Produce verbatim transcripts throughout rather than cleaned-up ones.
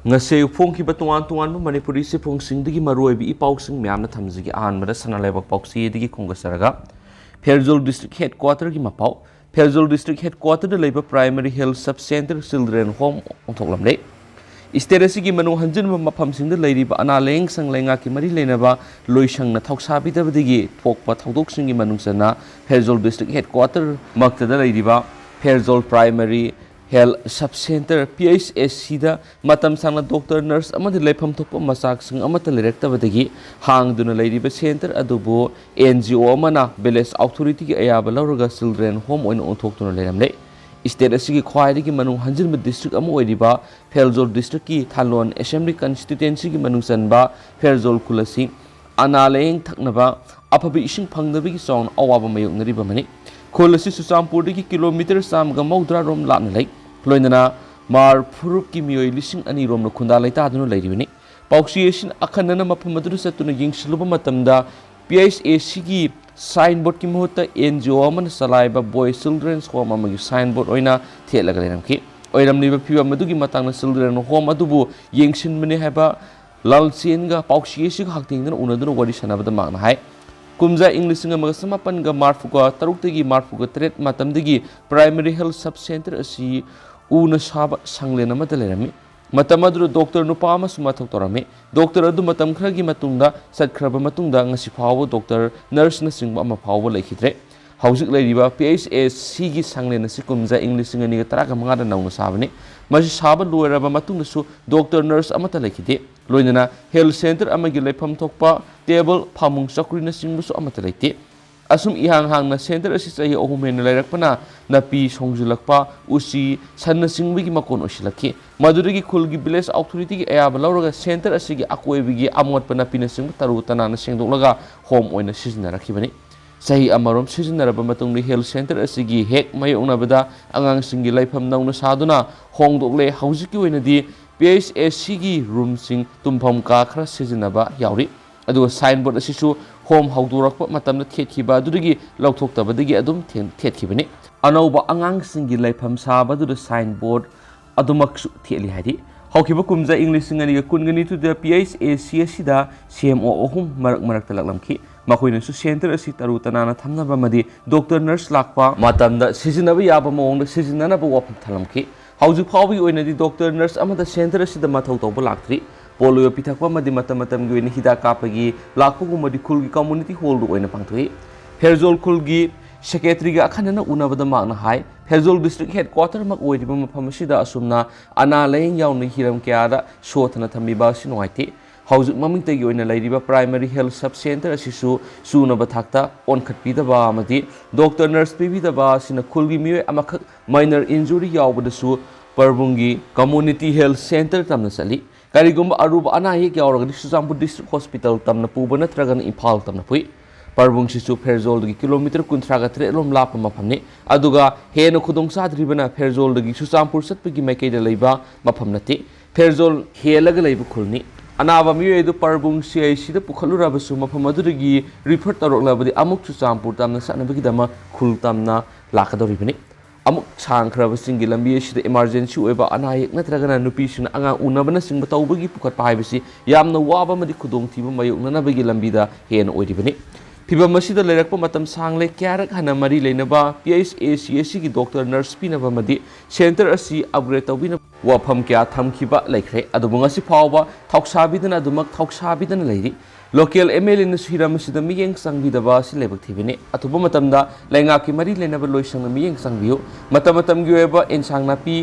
ꯉꯁꯤ ꯐꯣꯡꯈꯤꯕ ꯇꯣꯉꯥꯟ ꯇꯣꯉꯥꯟꯕ ꯃꯅꯤꯄꯨꯔꯤ ꯆꯦꯐꯣꯡꯁꯤꯡꯗꯒꯤ ꯃꯔꯨꯑꯣꯏꯕ ꯏ ꯄꯥꯎꯁꯤꯡ ꯃꯌꯥꯝꯅ ꯊꯝꯖꯒꯦ꯫ ꯑꯍꯥꯟꯕꯗ ꯁꯅꯥ ꯂꯩꯕꯥꯛ ꯄꯥꯎꯆꯦꯗꯒꯤ ꯈꯣꯡꯗꯥꯖꯔꯒ ꯐꯦꯔꯖꯣꯜ ꯗꯤꯁꯇ꯭ꯔꯤꯛ ꯍꯦꯗꯀ꯭ꯋꯥꯇꯔꯒꯤ ꯃꯄꯥꯎ꯫ ꯐꯦꯔꯖꯣꯜ ꯗꯤꯁꯇ꯭ꯔꯤꯛ ꯍꯦꯗꯀ꯭ꯋꯥꯇꯔꯗ ꯂꯩꯕ primary health sub centre children home ꯑꯣꯟꯊꯣꯛꯂꯝꯂꯦ꯫ ꯁ꯭ꯇꯦꯠ ꯑꯁꯤꯒꯤ ꯃꯅꯨꯡ ꯍꯟꯖꯤꯟꯕ ꯃꯐꯝꯁꯤꯡꯗ ꯂꯩꯔꯤꯕ ꯑꯅꯥ ꯂꯥꯌꯦꯡ ꯁꯪ ꯂꯩꯉꯥꯛꯀꯤ ꯃꯔꯤ ꯂꯩꯅꯕ ꯂꯣꯏꯁꯪꯅ ꯊꯧꯁꯥꯕꯤꯗꯕꯗꯒꯤ ꯊꯣꯛꯄ ꯊꯧꯗꯣꯛꯁꯤꯡꯒꯤ ꯃꯅꯨꯡ ꯆꯟꯅ ꯐꯦꯔꯖꯣꯜ ꯗꯤꯁꯇ꯭ꯔꯤꯛ ꯍꯦꯗꯀ꯭ꯋꯥꯇꯔ ꯃꯛꯇꯗ ꯂꯩꯔꯤꯕ Pherzawl primary health sub centre, P H S ꯁꯤꯗ ꯃꯇꯝ ꯁꯥꯡꯅ ꯗꯣꯛꯇꯔ, ꯅꯔꯁ ꯑꯃꯗꯤ ꯂꯩꯐꯝ ꯊꯣꯛꯄ ꯃꯆꯥꯛꯁꯤꯡ ꯑꯃꯠꯇ ꯂꯩꯔꯛꯇꯕꯗꯒꯤ ꯍꯥꯡꯗꯨꯅ ꯂꯩꯔꯤꯕ ꯁꯦꯟꯇꯔ ꯑꯗꯨꯕꯨ ꯑꯦꯟ ꯖꯤ ꯑꯣ ꯑꯃꯅ ꯚꯤꯂꯦꯖ ꯑꯣꯊꯣꯔꯤꯇꯤꯒꯤ ꯑꯌꯥꯕ ꯂꯧꯔꯒ ꯆꯤꯜꯗ꯭ꯔꯦꯟ ꯍꯣꯝ ꯑꯣꯏꯅ ꯑꯣꯟꯊꯣꯛꯇꯨꯅ ꯂꯩꯔꯝꯂꯦ꯫ ꯁ꯭ꯇꯦꯠ ꯑꯁꯤꯒꯤ ꯈ꯭ꯋꯥꯏꯗꯒꯤ ꯃꯅꯨꯡ ꯍꯟꯖꯤꯟꯕ ꯗꯤꯁꯇ꯭ꯔꯤꯛ ꯑꯃ ꯑꯣꯏꯔꯤꯕ ꯐꯦꯔꯖꯣꯜ ꯗꯤꯁꯇ꯭ꯔꯤꯛꯀꯤ ꯊꯥꯂꯣꯟ ꯑꯦꯁꯦꯝꯕ꯭ꯂꯤ ꯀꯟꯁꯇꯤꯇ꯭ꯋꯦꯟꯁꯤꯒꯤ ꯃꯅꯨꯡ ꯆꯟꯕ ꯐꯦꯔꯖꯣꯜ ꯈꯨꯜ ꯑꯁꯤ ꯑꯅꯥ ꯂꯥꯌꯦꯡ ꯊꯛꯅꯕ ꯑꯐꯕ ꯏꯁꯤꯡ ꯐꯪꯗꯕꯒꯤ ꯆꯥꯎꯅ ꯑꯋꯥꯕ ꯃꯥꯌꯣꯛꯅꯔꯤꯕ ꯑꯃꯅꯤ꯫ ꯈꯨꯜ ꯑꯁꯤ ꯆꯨꯔꯆꯥꯟꯄꯨꯔꯗꯒꯤ ꯀꯤꯂꯣꯃꯤꯇꯔ ꯆꯥꯝꯃꯒ ꯃꯧꯗ꯭ꯔꯥ ꯔꯣꯝ ꯂꯥꯞꯅ ꯂꯩ꯫ ꯂꯣꯏꯅꯅ ꯃꯥꯔ ꯐꯨꯔꯨꯞꯀꯤ ꯃꯤꯑꯣꯏ ꯂꯤꯁꯤꯡ ꯑꯅꯤ ꯔꯣꯝꯅ ꯈꯨꯟꯗꯥ ꯂꯩꯇꯥꯗꯨꯅ ꯂꯩꯔꯤꯕꯅꯤ꯫ ꯄꯥꯎꯆꯦ ꯑꯁꯤꯅ ꯑꯈꯟꯅꯅ ꯃꯐꯝ ꯑꯗꯨꯗ ꯆꯠꯇꯨꯅ ꯌꯦꯡꯁꯤꯜꯂꯨꯕ ꯃꯇꯝꯗ, ꯄꯤ ꯑꯩꯆ ꯑꯦ ꯁꯤꯒꯤ ꯁꯥꯏꯟ ꯕꯣꯔꯗꯀꯤ ꯃꯍꯨꯠꯇ ꯑꯦꯟ ꯖꯤ ꯑꯣ ꯑꯃꯅ ꯆꯂꯥꯏꯕ ꯕꯣꯏ ꯆꯤꯜꯗ꯭ꯔꯦꯟꯁ ꯍꯣꯝ ꯑꯃꯒꯤ ꯁꯥꯏꯟ ꯕꯣꯔꯗ ꯑꯣꯏꯅ ꯊꯦꯠꯂꯒ ꯂꯩꯔꯝꯈꯤ꯫ ꯑꯣꯏꯔꯝꯂꯤꯕ ꯐꯤꯕꯝ ꯑꯗꯨꯒꯤ ꯃꯇꯥꯡꯗ ꯆꯤꯜꯗ꯭ꯔꯦꯟ ꯍꯣꯝ ꯑꯗꯨꯕꯨ ꯌꯦꯡꯁꯤꯟꯕꯅꯤ ꯍꯥꯏꯕ ꯂꯥꯜꯆꯦꯟꯒ ꯄꯥꯎꯆꯦ ꯑꯁꯤꯒ ꯍꯛꯊꯦꯡꯅꯅ ꯎꯅꯗꯨꯅ ꯋꯥꯔꯤ ꯁꯥꯟꯅꯕꯗ ꯃꯍꯥꯛꯅ ꯍꯥꯏ, ꯀꯨꯝꯖꯥ ꯏꯪ ꯂꯤꯁꯤꯡ ꯑꯃꯒ ꯆꯃꯥꯄꯟꯒ ꯃꯔꯐꯨꯒ ꯇꯔꯨꯛꯇꯒꯤ ꯃꯔꯐꯨꯒ ꯇꯔꯦꯠ ꯃꯇꯝꯗꯒꯤ ꯄ꯭ꯔꯥꯏꯃꯔꯤ ꯍꯦꯜꯊ ꯁꯕ ꯁꯦꯟꯇꯔ ꯑꯁꯤ ꯎꯅ ꯁꯥꯕ ꯁꯪꯂꯦꯟ ꯑꯃꯗ ꯂꯩꯔꯝꯃꯤ꯫ ꯃꯇꯝ ꯑꯗꯨꯗ ꯗꯣꯛꯇꯔ ꯅꯨꯄꯥ ꯑꯃꯁꯨ ꯃꯊꯧ ꯇꯧꯔꯝꯃꯤ꯫ ꯗꯣꯛꯇꯔ ꯑꯗꯨ ꯃꯇꯝ ꯈꯔꯒꯤ ꯃꯇꯨꯡꯗ ꯆꯠꯈ꯭ꯔꯕ ꯃꯇꯨꯡꯗ ꯉꯁꯤ ꯐꯥꯎꯕ ꯗꯣꯛꯇꯔ, ꯅꯔꯁꯅꯆꯤꯡꯕ ꯑꯃ ꯐꯥꯎꯕ ꯂꯩꯈꯤꯗ꯭ꯔꯦ꯫ ꯍꯧꯖꯤꯛ ꯂꯩꯔꯤꯕ ꯄꯤ ꯑꯩꯆ ꯑꯦꯁ ꯁꯤꯒꯤ ꯁꯪꯂꯦꯟ ꯑꯁꯤ ꯀꯨꯝꯖꯥ ꯏꯪ ꯂꯤꯁꯤꯡ ꯑꯅꯤꯒ ꯇꯔꯥꯃꯉꯥꯗ ꯅꯧꯅ ꯁꯥꯕꯅꯤ꯫ ꯃꯁꯤ ꯁꯥꯕ ꯂꯣꯏꯔꯕ ꯃꯇꯨꯡꯗꯁꯨ ꯗꯣꯛꯇꯔ, ꯅꯔꯁ ꯑꯃꯠꯇ ꯂꯩꯈꯤꯗꯦ꯫ ꯂꯣꯏꯅꯅ ꯍꯦꯜꯊ ꯁꯦꯟꯇꯔ ꯑꯃꯒꯤ ꯂꯩꯐꯝ ꯊꯣꯛꯄ ꯇꯦꯕꯜ, ꯐꯃꯨꯡ, ꯆꯧꯀ꯭ꯔꯤꯅꯆꯤꯡꯕꯁꯨ ꯑꯃꯠꯇ ꯂꯩꯇꯦ꯫ ꯑꯁꯨꯝ ꯏꯍꯥꯡ ꯍꯥꯡꯅ ꯁꯦꯟꯇꯔ ꯑꯁꯤ ꯆꯍꯤ ꯑꯍꯨꯝ ꯍꯦꯟꯅ ꯂꯩꯔꯛꯄꯅ ꯅꯥꯄꯤ ꯁꯣꯡꯖꯤꯜꯂꯛꯄ, ꯎꯆꯤ, ꯁꯟꯅꯆꯤꯡꯕꯒꯤ ꯃꯀꯣꯟ ꯑꯣꯏꯁꯤꯜꯂꯛꯈꯤ꯫ ꯃꯗꯨꯗꯒꯤ ꯈꯨꯜꯒꯤ ꯚꯤꯂꯦꯖ ꯑꯣꯊꯣꯔꯤꯇꯤꯒꯤ ꯑꯌꯥꯕ ꯂꯧꯔꯒ ꯁꯦꯟꯇꯔ ꯑꯁꯤꯒꯤ ꯑꯀꯣꯏꯕꯒꯤ ꯑꯃꯣꯠꯄ ꯅꯥꯄꯤꯅꯆꯤꯡꯕ ꯇꯔꯨ ꯇꯅꯥꯟꯅ ꯁꯦꯡꯗꯣꯛꯂꯒ ꯍꯣꯝ ꯑꯣꯏꯅ ꯁꯤꯖꯤꯟꯅꯔꯛꯈꯤꯕꯅꯤ꯫ ꯆꯍꯤ ꯑꯃꯔꯣꯝ ꯁꯤꯖꯤꯟꯅꯔꯕ ꯃꯇꯨꯡꯗ ꯍꯦꯜꯊ ꯁꯦꯟꯇꯔ ꯑꯁꯤꯒꯤ ꯍꯦꯛ ꯃꯥꯌꯣꯛꯅꯕꯗ ꯑꯉꯥꯡꯁꯤꯡꯒꯤ ꯂꯩꯐꯝ ꯅꯧꯅ ꯁꯥꯗꯨꯅ ꯍꯣꯡꯗꯣꯛꯂꯦ꯫ ꯍꯧꯖꯤꯛꯀꯤ ꯑꯣꯏꯅꯗꯤ ꯄꯤ ꯑꯩꯆ ꯑꯦꯁ ꯁꯤꯒꯤ ꯔꯨꯝꯁꯤꯡ, ꯇꯨꯝꯐꯝ ꯀꯥ ꯈꯔ ꯁꯤꯖꯤꯟꯅꯕ ꯌꯥꯎꯔꯤ꯫ ꯑꯗꯨꯒ ꯁꯥꯏꯟ ꯕꯣꯔꯗ ꯑꯁꯤꯁꯨ ꯍꯣꯝ ꯍꯧꯗꯣꯔꯛꯄ ꯃꯇꯝꯗ ꯊꯦꯠꯈꯤꯕ ꯑꯗꯨꯗꯒꯤ ꯂꯧꯊꯣꯛꯇꯕꯗꯒꯤ ꯑꯗꯨꯝ ꯊꯦ-, ꯊꯦꯠꯈꯤꯕꯅꯤ꯫ ꯑꯅꯧꯕ ꯑꯉꯥꯡꯁꯤꯡꯒꯤ ꯂꯩꯐꯝ ꯁꯥꯕꯗꯨꯗ ꯁꯥꯏꯟ ꯕꯣꯔꯗ ꯑꯗꯨꯃꯛꯁꯨ ꯊꯦꯠꯂꯤ ꯍꯥꯏꯔꯤ꯫ ꯍꯧꯈꯤꯕ ꯀꯨꯝꯖꯥ ꯏꯪ ꯂꯤꯁꯤꯡ ꯑꯅꯤꯒ ꯀꯨꯟꯒ ꯅꯤꯊꯣꯏꯗ ꯄꯤ ꯑꯩꯆ ꯑꯦ ꯁꯤ ꯑꯁꯤꯗ ꯁꯤ ꯑꯦꯝ ꯑꯣ ꯑꯍꯨꯝ ꯃꯔꯛ ꯃꯔꯛꯇ ꯂꯥꯛꯂꯝꯈꯤ꯫ ꯃꯈꯣꯏꯅꯁꯨ ꯁꯦꯟꯇꯔ ꯑꯁꯤ ꯇꯔꯨ ꯇꯅꯥꯟꯅ ꯊꯝꯅꯕ ꯑꯃꯗꯤ ꯗꯣꯛꯇꯔ ꯅꯔꯁ ꯂꯥꯛꯄ ꯃꯇꯝꯗ ꯁꯤꯖꯤꯟꯅꯕ ꯌꯥꯕ ꯃꯑꯣꯡꯗ ꯁꯤꯖꯤꯟꯅꯅꯕ ꯋꯥꯐꯝ ꯊꯝꯂꯝꯈꯤ꯫ ꯍꯧꯖꯤꯛ ꯐꯥꯎꯕꯒꯤ ꯑꯣꯏꯅꯗꯤ ꯗꯣꯛꯇꯔ ꯅꯔꯁ ꯑꯃꯠꯇ ꯁꯦꯟꯇꯔ ꯑꯁꯤꯗ ꯃꯊꯧ ꯇꯧꯕ ꯂꯥꯛꯇ꯭ꯔꯤ꯫ ꯄꯣꯂꯤꯑꯣ ꯄꯤꯊꯛꯄ ꯑꯃꯗꯤ ꯃꯇꯝ ꯃꯇꯝꯒꯤ ꯑꯣꯏꯅ ꯍꯤꯗꯥꯛ ꯀꯥꯞꯄꯒꯤ ꯂꯥꯛꯄꯒꯨꯝꯕꯗꯤ ꯈꯨꯜꯒꯤ ꯀꯝꯃꯨꯅꯤꯇꯤ ꯍꯣꯜꯗ ꯑꯣꯏꯅ ꯄꯥꯡꯊꯣꯛꯏ꯫ ꯐꯦꯔꯖꯣꯜ ꯈꯨꯜꯒꯤ ꯁꯦꯀ꯭ꯔꯦꯇꯔꯤꯒ ꯑꯈꯟꯅꯅ ꯎꯅꯕꯗ ꯃꯍꯥꯛꯅ ꯍꯥꯏ, ꯐꯦꯔꯖꯣꯜ ꯗꯤꯁꯇ꯭ꯔꯤꯛ ꯍꯦꯗꯀ꯭ꯋꯥꯇꯔꯃꯛ ꯑꯣꯏꯔꯤꯕ ꯃꯐꯝ ꯑꯁꯤꯗ ꯑꯁꯨꯝꯅ ꯑꯅꯥ ꯂꯥꯌꯦꯡ ꯌꯥꯎꯅ ꯍꯤꯔꯝ ꯀꯌꯥꯗ ꯁꯣꯊꯅ ꯊꯝꯕꯤꯕ ꯑꯁꯤ ꯅꯨꯡꯉꯥꯏꯇꯦ꯫ ꯍꯧꯖꯤꯛ ꯃꯃꯤꯡꯇꯒꯤ ꯑꯣꯏꯅ ꯂꯩꯔꯤꯕ ꯄ꯭ꯔꯥꯏꯃꯔꯤ ꯍꯦꯜꯊ ꯁꯕ ꯁꯦꯟꯇꯔ ꯑꯁꯤꯁꯨ ꯆꯨꯅꯕ ꯊꯥꯛꯇ ꯑꯣꯟꯈꯠꯄꯤꯗꯕ ꯑꯃꯗꯤ ꯗꯣꯛꯇꯔ ꯅꯔꯁ ꯄꯤꯕꯤꯗꯕ ꯑꯁꯤꯅ ꯈꯨꯜꯒꯤ ꯃꯤꯑꯣꯏ ꯑꯃꯈꯛ ꯃꯥꯏꯅꯔ ꯏꯟꯖꯨꯔꯤ ꯌꯥꯎꯕꯗꯁꯨ ꯄꯔꯕꯨꯡꯒꯤ ꯀꯝꯃꯨꯅꯤꯇꯤ ꯍꯦꯜꯊ ꯁꯦꯟꯇꯔ ꯇꯝꯅ ꯆꯠꯂꯤ꯫ ꯀꯔꯤꯒꯨꯝꯕ ꯑꯔꯨꯕ ꯑꯅꯥ ꯑꯌꯦꯛ ꯌꯥꯎꯔꯒꯗꯤ ꯆꯨꯔꯆꯥꯟꯄꯨꯔ ꯗꯤꯁꯇ꯭ꯔꯤꯛ ꯍꯣꯁꯄꯤꯇꯥꯜ ꯇꯝꯅ ꯄꯨꯕ ꯅꯠꯇ꯭ꯔꯒꯅ ꯏꯝꯐꯥꯜ ꯇꯝꯅ ꯄꯨꯏ꯫ ꯄꯔꯕꯨꯡꯁꯤꯁꯨ ꯐꯦꯔꯖꯣꯜꯗꯒꯤ ꯀꯤꯂꯣꯃꯤꯇꯔ ꯀꯨꯟꯊ꯭ꯔꯥꯒ ꯇꯔꯦꯠ ꯂꯣꯝ ꯂꯥꯞꯄ ꯃꯐꯝꯅꯤ꯫ ꯑꯗꯨꯒ ꯍꯦꯟꯅ ꯈꯨꯗꯣꯡ ꯆꯥꯗ꯭ꯔꯤꯕꯅ ꯐꯦꯔꯖꯣꯜꯗꯒꯤ ꯆꯨꯔꯆꯥꯟꯄꯨꯔ ꯆꯠꯄꯒꯤ ꯃꯥꯏꯀꯩꯗ ꯂꯩꯕ ꯃꯐꯝ ꯅꯠꯇꯦ꯫ ꯐꯦꯔꯖꯣꯜ ꯍꯦꯜꯂꯒ ꯂꯩꯕ ꯈꯨꯜꯅꯤ꯫ ꯑꯅꯥꯕ ꯃꯤꯑꯣꯏ ꯑꯗꯨ ꯄꯔꯕꯨꯡ ꯁꯤ ꯑꯥꯏ ꯁꯤꯗ ꯄꯨꯈꯠꯂꯨꯔꯕꯁꯨ ꯃꯐꯝ ꯑꯗꯨꯗꯒꯤ ꯔꯤꯐꯔ ꯇꯧꯔꯛꯂꯕꯗꯤ ꯑꯃꯨꯛ ꯆꯨꯔꯆꯥꯟꯄꯨꯔ ꯇꯝꯅ ꯆꯠꯅꯕꯒꯤꯗꯃꯛ ꯈꯨꯜ ꯇꯝꯅ ꯂꯥꯛꯀꯗꯧꯔꯤꯕꯅꯤ꯫ ꯑꯃꯨꯛ ꯁꯥꯡꯈ꯭ꯔꯕ ꯆꯤꯡꯒꯤ ꯂꯝꯕꯤ ꯑꯁꯤꯗ ꯏꯃꯥꯔꯖꯦꯟꯁꯤ ꯑꯣꯏꯕ ꯑꯅꯥ ꯑꯌꯦꯛ ꯅꯠꯇ꯭ꯔꯒꯅ ꯅꯨꯄꯤꯁꯤꯡꯅ ꯑꯉꯥꯡ ꯎꯅꯕꯅꯆꯤꯡꯕ ꯇꯧꯕꯒꯤ ꯄꯨꯈꯠꯄ ꯍꯥꯏꯕꯁꯤ ꯌꯥꯝꯅ ꯋꯥꯕ ꯑꯃꯗꯤ ꯈꯨꯗꯣꯡꯊꯤꯕ ꯃꯥꯌꯣꯛꯅꯅꯕꯒꯤ ꯂꯝꯕꯤꯗ ꯍꯦꯟꯅ ꯑꯣꯏꯔꯤꯕꯅꯤ꯫ ꯐꯤꯚꯝ ꯑꯁꯤꯗ ꯂꯩꯔꯛꯄ ꯃꯇꯝ ꯁꯥꯡꯂꯦ꯫ ꯀꯌꯥꯔꯛ ꯍꯟꯅ ꯃꯔꯤ ꯂꯩꯅꯕ ꯄꯤ ꯑꯩꯆ ꯑꯦ ꯁꯤ ꯑꯁꯤꯒꯤ ꯗꯣꯛꯇꯔ ꯅꯔꯁ ꯄꯤꯅꯕ ꯑꯃꯗꯤ ꯁꯦꯟꯇꯔ ꯑꯁꯤ ꯑꯞꯒ꯭ꯔꯦꯗ ꯇꯧꯕꯤꯅꯕ ꯋꯥꯐꯝ ꯀꯌꯥ ꯊꯝꯈꯤꯕ ꯂꯩꯈ꯭ꯔꯦ꯫ ꯑꯗꯨꯕꯨ ꯉꯁꯤ ꯐꯥꯎꯕ ꯊꯧꯁꯥꯕꯤꯗꯅ ꯑꯗꯨꯃꯛ ꯊꯧꯁꯥꯕꯤꯗꯅ ꯂꯩꯔꯤ꯫ ꯂꯣꯀꯦꯜ ꯑꯦꯝ ꯑꯦꯜ ꯑꯦꯅꯁꯨ ꯍꯤꯔꯝ ꯑꯁꯤꯗ ꯃꯤꯠꯌꯦꯡ ꯆꯪꯕꯤꯗꯕ ꯑꯁꯤ ꯂꯥꯏꯕꯛ ꯊꯤꯕꯅꯤ꯫ ꯑꯊꯨꯕ ꯃꯇꯝꯗ ꯂꯩꯉꯥꯛꯀꯤ ꯃꯔꯤ ꯂꯩꯅꯕ ꯂꯣꯏꯁꯪꯅ ꯃꯤꯠꯌꯦꯡ ꯆꯪꯕꯤꯌꯨ꯫ ꯃꯇꯝ ꯃꯇꯝꯒꯤ ꯑꯣꯏꯕ ꯑꯦꯟꯁꯥꯡ ꯅꯥꯄꯤ,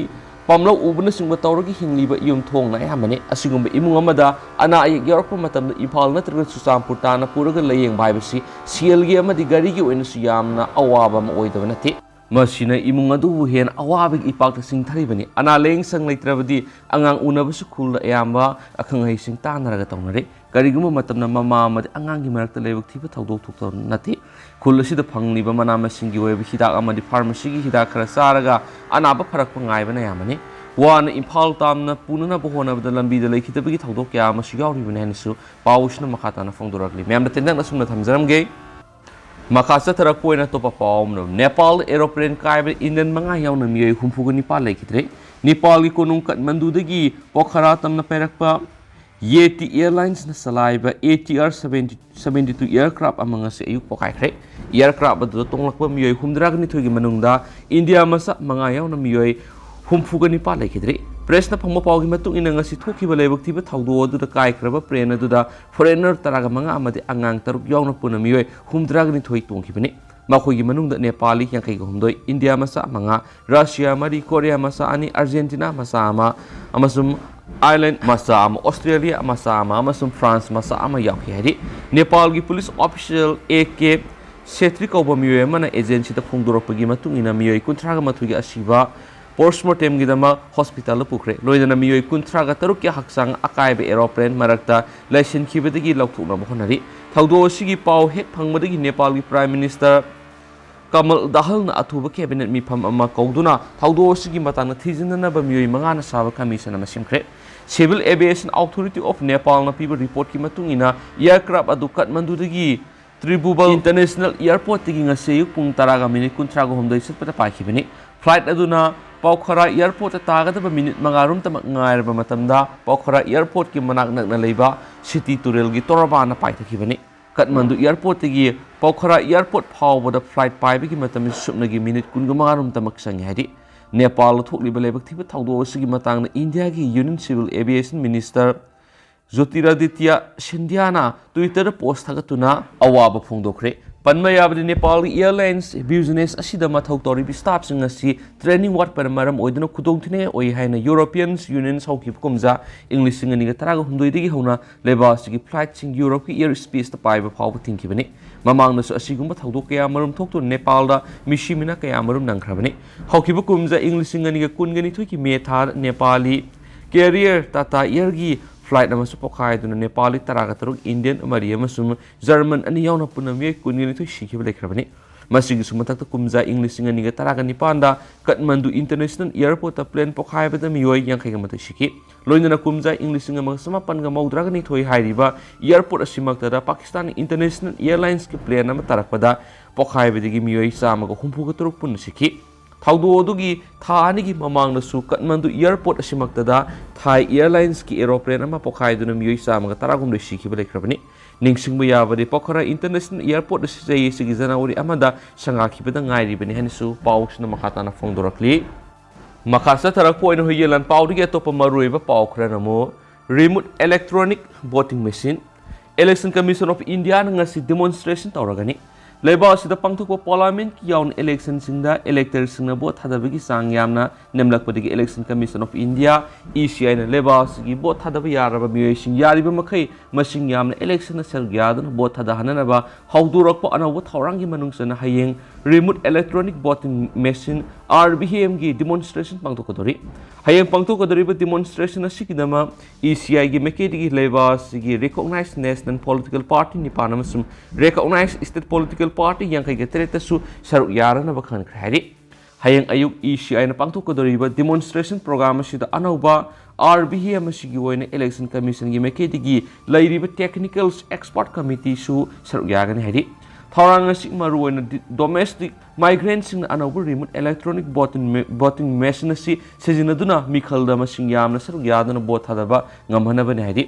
ꯄꯥꯝꯂꯧ ꯎꯕꯅꯆꯤꯡꯕ ꯇꯧꯔꯒ ꯍꯤꯡꯂꯤꯕ ꯌꯨꯝꯊꯣꯡꯅ ꯑꯌꯥꯝꯕꯅꯤ꯫ ꯑꯁꯤꯒꯨꯝꯕ ꯏꯃꯨꯡ ꯑꯃꯗ ꯑꯅꯥ ꯑꯌꯦꯛ ꯌꯥꯎꯔꯛꯄ ꯃꯇꯝꯗ ꯏꯝꯐꯥꯜ ꯅꯠꯇ꯭ꯔꯒ ꯆꯨꯔꯆꯥꯟꯄꯨꯔ ꯇꯥꯟꯅ ꯄꯨꯔꯒ ꯂꯥꯌꯦꯡꯕ ꯍꯥꯏꯕꯁꯤ ꯁꯦꯜꯒꯤ ꯑꯃꯗꯤ ꯒꯥꯔꯤꯒꯤ ꯑꯣꯏꯅꯁꯨ ꯌꯥꯝꯅ ꯑꯋꯥꯕ ꯑꯃ ꯑꯣꯏꯗꯕ ꯅꯠꯇꯦ꯫ ꯃꯁꯤꯅ ꯏꯃꯨꯡ ꯑꯗꯨꯕꯨ ꯍꯦꯟꯅ ꯑꯋꯥꯕꯒꯤ ꯏꯄꯥꯛꯇ ꯆꯤꯡꯊꯔꯤꯕꯅꯤ꯫ ꯑꯅꯥ ꯂꯥꯌꯦꯡ ꯁꯪ ꯂꯩꯇ꯭ꯔꯕꯗꯤ ꯑꯉꯥꯡ ꯎꯅꯕꯁꯨ ꯈꯨꯜꯗ ꯑꯌꯥꯝꯕ ꯑꯈꯪ ꯑꯍꯩꯁꯤꯡ ꯇꯥꯟꯅꯔꯒ ꯇꯧꯅꯔꯤ꯫ ꯀꯔꯤꯒꯨꯝꯕ ꯃꯇꯝꯗ ꯃꯃꯥ ꯑꯃꯗꯤ ꯑꯉꯥꯡꯒꯤ ꯃꯔꯛꯇ ꯂꯥꯏꯕꯛ ꯊꯤꯕ ꯊꯧꯗꯣꯛ ꯊꯣꯛꯇꯕ ꯅꯠꯇꯦ꯫ ꯈꯨꯜ ꯑꯁꯤꯗ ꯐꯪꯂꯤꯕ ꯃꯅꯥ ꯃꯁꯤꯡꯒꯤ ꯑꯣꯏꯕ ꯍꯤꯗꯥꯛ ꯑꯃꯗꯤ ꯐꯥꯔꯃꯥꯁꯤꯒꯤ ꯍꯤꯗꯥꯛ ꯈꯔ ꯆꯥꯔꯒ ꯑꯅꯥꯕ ꯐꯔꯛꯄ ꯉꯥꯏꯕꯅ ꯑꯌꯥꯝꯕꯅꯤ꯫ ꯋꯥꯅ ꯏꯝꯐꯥꯜ ꯇꯥꯝꯅ ꯄꯨꯅꯅꯕ ꯍꯣꯠꯅꯕꯗ ꯂꯝꯕꯤꯗ ꯂꯩꯈꯤꯗꯕꯒꯤ ꯊꯧꯗꯣꯛ ꯀꯌꯥ ꯑꯃꯁꯨ ꯌꯥꯎꯔꯤꯕꯅꯤ ꯍꯥꯏꯅꯁꯨ ꯄꯥꯎ ꯑꯁꯤꯅ ꯃꯈꯥ ꯇꯥꯅ ꯐꯣꯡꯗꯣꯔꯛꯂꯤ꯫ ꯃꯌꯥꯝꯗ ꯇꯦꯟꯇꯛꯅ ꯑꯁꯨꯝꯅ ꯊꯝꯖꯔꯝꯒꯦ꯫ ꯃꯈꯥ ꯆꯠꯊꯔꯛꯄ ꯑꯣꯏꯅ ꯑꯇꯣꯞꯄ ꯄꯥꯎ ꯑꯃꯅ, ꯅꯦꯄꯥꯜ ꯑꯦꯔꯣꯄ꯭ꯂꯦꯟ ꯀꯥꯏꯕꯗ ꯏꯟꯗꯤꯌꯟ ꯃꯉꯥ ꯌꯥꯎꯅ ꯃꯤꯑꯣꯏ ꯍꯨꯝꯐꯨꯒ ꯅꯤꯄꯥꯟ ꯂꯩꯈꯤꯗ꯭ꯔꯦ꯫ ꯅꯦꯄꯥꯜꯒꯤ ꯀꯣꯅꯨꯡ ꯀꯥꯊꯃꯟꯗꯨꯗꯒꯤ ꯄꯣꯈꯔꯥ ꯇꯝꯅ ꯄꯥꯏꯔꯛꯄ ꯌꯦꯇꯤ ꯑꯦꯌꯔꯂꯥꯏꯟꯁꯅ ꯆꯂꯥꯏꯕ A T R seventy seventy two aircraft ꯑꯃ ꯉꯁꯤ ꯑꯌꯨꯛ ꯄꯣꯈꯥꯏꯈ꯭ꯔꯦ꯫ ꯑꯦꯌꯔꯀ꯭ꯔꯥꯐ ꯑꯗꯨꯗ ꯇꯣꯡꯂꯛꯄ ꯃꯤꯑꯣꯏ ꯍꯨꯝꯗ꯭ꯔꯥꯒ ꯅꯤꯊꯣꯏꯒꯤ ꯃꯅꯨꯡꯗ ꯏꯟꯗꯤꯌꯥ ꯃꯆꯥ ꯃꯉꯥ ꯌꯥꯎꯅ ꯃꯤꯑꯣꯏ ꯍꯨꯝꯐꯨꯒ ꯅꯤꯄꯥꯟ ꯂꯩꯈꯤꯗ꯭ꯔꯦ꯫ ꯄ꯭ꯔꯦꯁꯅ ꯐꯪꯕ ꯄꯥꯎꯒꯤ ꯃꯇꯨꯡ ꯏꯟꯅ, ꯉꯁꯤ ꯊꯣꯛꯈꯤꯕ ꯂꯥꯏꯕꯛ ꯊꯤꯕ ꯊꯧꯗꯣꯛ ꯑꯗꯨꯗ ꯀꯥꯏꯈ꯭ꯔꯕ ꯄ꯭ꯂꯦꯟ ꯑꯗꯨꯗ ꯐꯣꯔꯦꯅꯔ ꯇꯔꯥꯒ ꯃꯉꯥ ꯑꯃꯗꯤ ꯑꯉꯥꯡ ꯇꯔꯨꯛ ꯌꯥꯎꯅ ꯄꯨꯟꯅ ꯃꯤꯑꯣꯏ ꯍꯨꯝꯗ꯭ꯔꯥꯒ ꯅꯤꯊꯣꯏ ꯇꯣꯡꯈꯤꯕꯅꯤ꯫ ꯃꯈꯣꯏꯒꯤ ꯃꯅꯨꯡꯗ ꯅꯦꯄꯥꯂꯤ ꯌꯥꯡꯈꯩꯒ ꯍꯨꯝꯗꯣꯏ, ꯏꯟꯗꯤꯌꯥ ꯃꯆꯥ ꯃꯉꯥ, ꯔꯁꯤꯌꯥ ꯃꯔꯤ, ꯀꯣꯔꯤꯌꯥ ꯃꯆꯥ ꯑꯅꯤ, ꯑꯥꯔꯖꯦꯟꯇꯤꯅꯥ ꯃꯆꯥ ꯑꯃ ꯑꯃꯁꯨꯡ ꯑꯥꯏꯔꯂꯦꯟꯗ ꯃꯆꯥ ꯑꯃ, ꯑꯣꯁꯇ꯭ꯔꯦꯂꯤꯌꯥ ꯃꯆꯥ ꯑꯃ ꯑꯃꯁꯨꯡ ꯐ꯭ꯔꯥꯟꯁ ꯃꯆꯥ ꯑꯃ ꯌꯥꯎꯈꯤ ꯍꯥꯏꯔꯤ꯫ ꯅꯦꯄꯥꯜꯒꯤ police official A K Chhetri ꯀꯧꯕ ꯃꯤꯑꯣꯏ ꯑꯃꯅ ꯑꯦꯖꯦꯟꯁꯤꯗ ꯐꯣꯡꯗꯣꯔꯛꯄꯒꯤ ꯃꯇꯨꯡ ꯏꯟꯅ, ꯃꯤꯑꯣꯏ ꯀꯨꯟꯊ꯭ꯔꯥꯒ ꯃꯥꯊꯣꯏꯒꯤ ꯑꯁꯤꯕ ꯄꯣꯁꯃꯣꯔꯇꯦꯝꯒꯤꯗꯃꯛ ꯍꯣꯁꯄꯤꯇꯥꯜꯗ ꯄꯨꯈ꯭ꯔꯦ꯫ ꯂꯣꯏꯅꯅ ꯃꯤꯑꯣꯏ ꯀꯨꯟꯊ꯭ꯔꯥꯒ ꯇꯔꯨꯛꯀꯤ ꯍꯛꯆꯥꯡ ꯑꯀꯥꯏꯕ ꯑꯦꯔꯣꯄ꯭ꯂꯦꯟ ꯃꯔꯛꯇ ꯂꯩꯁꯤꯟꯈꯤꯕꯗꯒꯤ ꯂꯧꯊꯣꯛꯅꯕ ꯍꯣꯠꯅꯔꯤ꯫ ꯊꯧꯗꯣꯛ ꯑꯁꯤꯒꯤ ꯄꯥꯎ ꯍꯦꯛ ꯐꯪꯕꯗꯒꯤ ꯅꯦꯄꯥꯜꯒꯤ ꯄ꯭ꯔꯥꯏꯝ ꯃꯤꯅꯤꯁꯇꯔ ꯀꯃꯜ ꯗꯍꯜꯅ ꯑꯊꯨꯕ ꯀꯦꯕꯤꯅꯦꯠ ꯃꯤꯐꯝ ꯑꯃ ꯀꯧꯗꯨꯅ ꯊꯧꯗꯣꯛ ꯑꯁꯤꯒꯤ ꯃꯇꯥꯡꯗ ꯊꯤꯖꯤꯟꯅꯅꯕ ꯃꯤꯑꯣꯏ ꯃꯉꯥꯅ ꯁꯥꯕ ꯀꯃꯤꯁꯟ ꯑꯃ ꯁꯦꯝꯈ꯭ꯔꯦ꯫ Civil Aviation Authority of Nepalꯅ ꯄꯤꯕ ꯔꯤꯄꯣꯔꯠꯀꯤ ꯃꯇꯨꯡ ꯏꯟꯅ, ꯑꯦꯌꯔꯀ꯭ꯔꯥꯐ ꯑꯗꯨ ꯀꯥꯊꯃꯟꯗꯨꯗꯒꯤ ꯇ꯭ꯔꯤꯕꯨꯕꯜ ꯏꯟꯇꯔꯅꯦꯁꯅꯦꯜ ꯑꯦꯌꯔꯄꯣꯔꯠꯇꯒꯤ ꯉꯁꯤ ꯑꯌꯨꯛ ꯄꯨꯡ ꯇꯔꯥꯒ ꯃꯤꯅꯤꯠ ꯀꯨꯟꯊ꯭ꯔꯥꯒ ꯍꯨꯝꯗꯣꯏ ꯆꯠꯄꯗ ꯄꯥꯏꯈꯤꯕꯅꯤ꯫ ꯐ꯭ꯂꯥꯏꯠ ꯑꯗꯨꯅ ꯄꯣꯈꯔꯥ ꯑꯦꯌꯔꯄꯣꯔꯠꯇ ꯇꯥꯒꯗꯕ ꯃꯤꯅꯤꯠ ꯃꯉꯥꯔꯣꯝꯇꯃꯛ ꯉꯥꯏꯔꯕ ꯃꯇꯝꯗ, ꯄꯣꯈꯔꯥ ꯑꯦꯌꯔꯄꯣꯔꯠꯀꯤ ꯃꯅꯥꯛ ꯅꯛꯅ ꯂꯩꯕ ꯁꯤꯇꯤ ꯇꯨꯔꯦꯜꯒꯤ ꯇꯣꯔꯕꯥꯟꯗ ꯄꯥꯏꯊꯈꯤꯕꯅꯤ꯫ ꯀꯥꯊꯃꯟꯗꯨ ꯑꯦꯌꯔꯄꯣꯔꯠꯇꯒꯤ ꯄꯣꯈꯔꯥ ꯑꯦꯌꯔꯄꯣꯔꯠ ꯐꯥꯎꯕꯗ ꯐ꯭ꯂꯥꯏꯠ ꯄꯥꯏꯕꯒꯤ ꯃꯇꯝ ꯁꯨꯞꯅꯒꯤ ꯃꯤꯅꯤꯠ ꯀꯨꯟꯒ ꯃꯉꯥꯔꯣꯝꯇꯃꯛ ꯆꯪꯉꯤ ꯍꯥꯏꯔꯤ꯫ ꯅꯦꯄꯥꯜꯗ ꯊꯣꯛꯂꯤꯕ ꯂꯥꯏꯕꯛ ꯊꯤꯕ ꯊꯧꯗꯣꯛ ꯑꯁꯤꯒꯤ ꯃꯇꯥꯡꯗ ꯏꯟꯗꯤꯌꯥꯒꯤ ꯌꯨꯅꯤꯌꯟ ꯁꯤꯚꯤꯜ ꯑꯦꯚꯤꯌꯦꯁꯟ ꯃꯤꯅꯤꯁꯇꯔ ꯖꯣꯇꯤꯔꯥꯗꯤꯇ꯭ꯌ ꯁꯤꯟꯙꯤꯌꯥꯅ ꯇ꯭ꯋꯤꯇꯔꯗ ꯄꯣꯁ ꯊꯥꯒꯠꯇꯨꯅ ꯑꯋꯥꯕ ꯐꯣꯡꯗꯣꯛꯈ꯭ꯔꯦ꯫ ꯄꯟꯕ ꯌꯥꯕꯗꯤ, ꯅꯦꯄꯥꯜꯒꯤ ꯑꯦꯌꯔꯂꯥꯏꯟꯁ ꯕꯤꯖꯤꯅꯦꯁ ꯑꯁꯤꯗ ꯃꯊꯧ ꯇꯧꯔꯤꯕ ꯁ꯭ꯇꯥꯐꯁꯤꯡ ꯑꯁꯤ ꯇ꯭ꯔꯦꯅꯤꯡ ꯋꯥꯠꯄꯅ ꯃꯔꯝ ꯑꯣꯏꯗꯨꯅ ꯈꯨꯗꯣꯡꯊꯤꯅꯤꯡꯉꯥꯏ ꯑꯣꯏ ꯍꯥꯏꯅ ꯌꯨꯔꯣꯄꯤꯌꯟ ꯌꯨꯅꯤꯌꯟ ꯍꯧꯈꯤꯕ ꯀꯨꯝꯖꯥ ꯏꯪ ꯂꯤꯁꯤꯡ ꯑꯅꯤꯒ ꯇꯔꯥꯒ ꯍꯨꯝꯗꯣꯏꯗꯒꯤ ꯍꯧꯅ ꯂꯩꯕꯥꯛ ꯑꯁꯤꯒꯤ ꯐ꯭ꯂꯥꯏꯠꯁꯤꯡ ꯌꯨꯔꯣꯞꯀꯤ ꯑꯦꯌꯔ ꯁ꯭ꯄꯦꯁꯇ ꯄꯥꯏꯕ ꯐꯥꯎꯕ ꯊꯤꯡꯈꯤꯕꯅꯤ꯫ ꯃꯃꯥꯡꯗꯁꯨ ꯑꯁꯤꯒꯨꯝꯕ ꯊꯧꯗꯣꯛ ꯀꯌꯥ ꯃꯔꯨꯝ ꯊꯣꯛꯇꯨꯅ ꯅꯦꯄꯥꯜꯗ ꯃꯤꯁꯤ ꯃꯤꯅꯥ ꯀꯌꯥ ꯃꯔꯨꯝ ꯅꯪꯈ꯭ꯔꯕꯅꯤ꯫ ꯍꯧꯈꯤꯕ ꯀꯨꯝꯖꯥ ꯏꯪ ꯂꯤꯁꯤꯡ ꯑꯅꯤꯒ ꯀꯨꯟꯒ ꯅꯤꯊꯣꯏꯒꯤ ꯃꯦ ꯊꯥꯗ ꯅꯦꯄꯥꯂꯤ ꯀꯦꯔꯤꯌꯔ ꯇꯥꯇꯥ ꯑꯦꯌꯔꯒꯤ ꯐ꯭ꯂꯥꯏꯠ ꯑꯃꯁꯨ ꯄꯣꯈꯥꯏꯗꯨꯅ ꯅꯦꯄꯥꯂꯤ ꯇꯔꯥꯒ ꯇꯔꯨꯛ, ꯏꯟꯗꯤꯌꯟ ꯃꯔꯤ ꯑꯃꯁꯨꯡ ꯖꯔꯃꯟ ꯑꯅꯤ ꯌꯥꯎꯅ ꯄꯨꯟꯅ ꯃꯤꯑꯣꯏ ꯀꯨꯟꯒ ꯅꯤꯊꯣꯏ ꯁꯤꯈꯤꯕ ꯂꯩꯈ꯭ꯔꯕꯅꯤ꯫ ꯃꯁꯤꯒꯤꯁꯨ ꯃꯊꯛꯇ, ꯀꯨꯝꯖꯥ ꯏꯪ ꯂꯤꯁꯤꯡ ꯑꯅꯤꯒ ꯇꯔꯥꯒ ꯅꯤꯄꯥꯟꯗ ꯀꯥꯊꯃꯟꯗꯨ ꯏꯟꯇꯔꯅꯦꯁꯅꯦꯜ ꯑꯦꯌꯔꯄꯣꯔꯠꯇ ꯄ꯭ꯂꯦꯟ ꯄꯣꯈꯥꯏꯕꯗ ꯃꯤꯑꯣꯏ ꯌꯥꯡꯈꯩꯒ ꯃꯥꯊꯣꯏ ꯁꯤꯈꯤ꯫ ꯂꯣꯏꯅꯅ ꯀꯨꯝꯖꯥ ꯏꯪ ꯂꯤꯁꯤꯡ ꯑꯃꯒ ꯆꯃꯥꯄꯟꯒ ꯃꯧꯗ꯭ꯔꯥꯒ ꯅꯤꯊꯣꯏ ꯍꯥꯏꯔꯤꯕ ꯑꯦꯌꯔꯄꯣꯔꯠ ꯑꯁꯤꯃꯛꯇꯗ ꯄꯥꯀꯤꯁꯇꯥꯟ ꯏꯟꯇꯔꯅꯦꯁꯅꯦꯜ ꯑꯦꯌꯔꯂꯥꯏꯟꯁꯀꯤ ꯄ꯭ꯂꯦꯟ ꯑꯃ ꯇꯥꯔꯛꯄꯗ ꯄꯣꯈꯥꯏꯕꯗꯒꯤ ꯃꯤꯑꯣꯏ ꯆꯥꯝꯃꯒ ꯍꯨꯝꯐꯨꯒ ꯇꯔꯨꯛ ꯄꯨꯟꯅ ꯁꯤꯈꯤ꯫ ꯊꯧꯗꯣꯛ ꯑꯗꯨꯒꯤ ꯊꯥ ꯑꯅꯤꯒꯤ ꯃꯃꯥꯡꯗꯁꯨ ꯀꯠꯃꯟꯗꯨ airport ꯑꯁꯤꯃꯛꯇꯗ Thai Airlinesꯀꯤ aeroplane ꯑꯃ ꯄꯣꯈꯥꯏꯗꯨꯅ ꯃꯤꯑꯣꯏ ꯆꯥꯝꯃꯒ ꯇꯔꯥꯍꯨꯝꯗꯣꯏ ꯁꯤꯈꯤꯕ ꯂꯩꯈ꯭ꯔꯕꯅꯤ꯫ ꯅꯤꯡꯁꯤꯡꯕ ꯌꯥꯕꯗꯤ, Pokhara International Airport ꯑꯁꯤ ꯆꯍꯤ ꯑꯁꯤꯒꯤ January ꯑꯃꯗ ꯁꯪꯒꯥꯈꯤꯕꯗ ꯉꯥꯏꯔꯤꯕꯅꯤ ꯍꯥꯏꯅꯁꯨ ꯄꯥꯎꯁꯤꯅ ꯃꯈꯥ ꯇꯥꯅ ꯐꯣꯡꯗꯣꯔꯛꯂꯤ꯫ ꯃꯈꯥ ꯆꯠꯊꯔꯛꯄ ꯑꯣꯏꯅ ꯍꯨꯏꯌꯦꯟ ꯂꯥꯟ ꯄꯥꯎꯗꯒꯤ ꯑꯇꯣꯞꯄ ꯃꯔꯨꯑꯣꯏꯕ ꯄꯥꯎ ꯈꯔꯅ ꯑꯃꯨꯛ, remote electronic voting machine, Election Commission of Indiaꯅ ꯉꯁꯤ demonstration ꯇꯧꯔꯒꯅꯤ꯫ ꯂꯩꯕꯥꯛ ꯑꯁꯤꯗ ꯄꯥꯡꯊꯣꯛꯄ parliamentꯀꯤ ꯌꯥꯎꯅ electionꯁꯤꯡꯗ electorꯁꯤꯡꯅ vote ꯊꯥꯗꯕꯒꯤ ꯆꯥꯡ ꯌꯥꯝꯅ ꯅꯦꯝꯂꯛꯄꯗꯒꯤ Election Commission of India, ECIꯅ ꯂꯩꯕꯥꯛ ꯑꯁꯤꯒꯤ vote ꯊꯥꯗꯕ ꯌꯥꯔꯕ ꯃꯤꯑꯣꯏꯁꯤꯡ ꯌꯥꯔꯤꯕ ꯃꯈꯩ ꯃꯁꯤꯡ ꯌꯥꯝꯅ electionꯗ ꯁꯔꯨꯛ ꯌꯥꯗꯨꯅ vote ꯊꯥꯗꯍꯟꯅꯅꯕ ꯍꯧꯗꯣꯔꯛꯄ ꯑꯅꯧꯕ ꯊꯧꯔꯥꯡꯒꯤ ꯃꯅꯨꯡ ꯆꯟꯅ ꯍꯌꯦꯡ remote electronic voting machine, RVMꯒꯤ demonstration ꯄꯥꯡꯊꯣꯛꯀꯗꯧꯔꯤ꯫ ꯍꯌꯦꯡ ꯄꯥꯡꯊꯣꯛꯀꯗꯧꯔꯤꯕ demonstration ꯑꯁꯤꯒꯤꯗꯃꯛ ECIꯒꯤ ꯃꯥꯏꯀꯩꯗꯒꯤ ꯂꯩꯕꯥꯛ ꯑꯁꯤꯒꯤ recognized national political party ꯅꯤꯄꯥꯟ ꯑꯃꯁꯨꯡ recognized state political party ꯌꯥꯡꯈꯩꯒ ꯇꯔꯦꯠꯇꯁꯨ ꯁꯔꯨꯛ ꯌꯥꯅꯅꯕ ꯈꯟꯈ꯭ꯔꯦ ꯍꯥꯏꯔꯤ꯫ ꯍꯌꯦꯡ ꯑꯌꯨꯛ ECIꯅ ꯄꯥꯡꯊꯣꯛꯀꯗꯧꯔꯤꯕ demonstration program ꯑꯁꯤꯗ ꯑꯅꯧꯕ RVM ꯑꯁꯤꯒꯤ ꯑꯣꯏꯅ Election Commissionꯒꯤ ꯃꯥꯏꯀꯩꯗꯒꯤ ꯂꯩꯔꯤꯕ technical expert committeeꯁꯨ ꯁꯔꯨꯛ ꯌꯥꯒꯅꯤ ꯍꯥꯏꯔꯤ꯫ ꯊꯧꯔꯥꯡ ꯑꯁꯤ ꯃꯔꯨꯑꯣꯏꯅ ꯗꯤ-, domestic migrantꯁꯤꯡꯅ ꯑꯅꯧꯕ remote electronic voting ma-, voting machine ꯑꯁꯤ ꯁꯤꯖꯤꯟꯅꯗꯨꯅ ꯃꯤꯈꯜꯗ ꯃꯁꯤꯡ ꯌꯥꯝꯅ ꯁꯔꯨꯛ ꯌꯥꯗꯨꯅ vote ꯊꯥꯗꯕ ꯉꯝꯍꯟꯅꯕꯅꯤ ꯍꯥꯏꯔꯤ꯫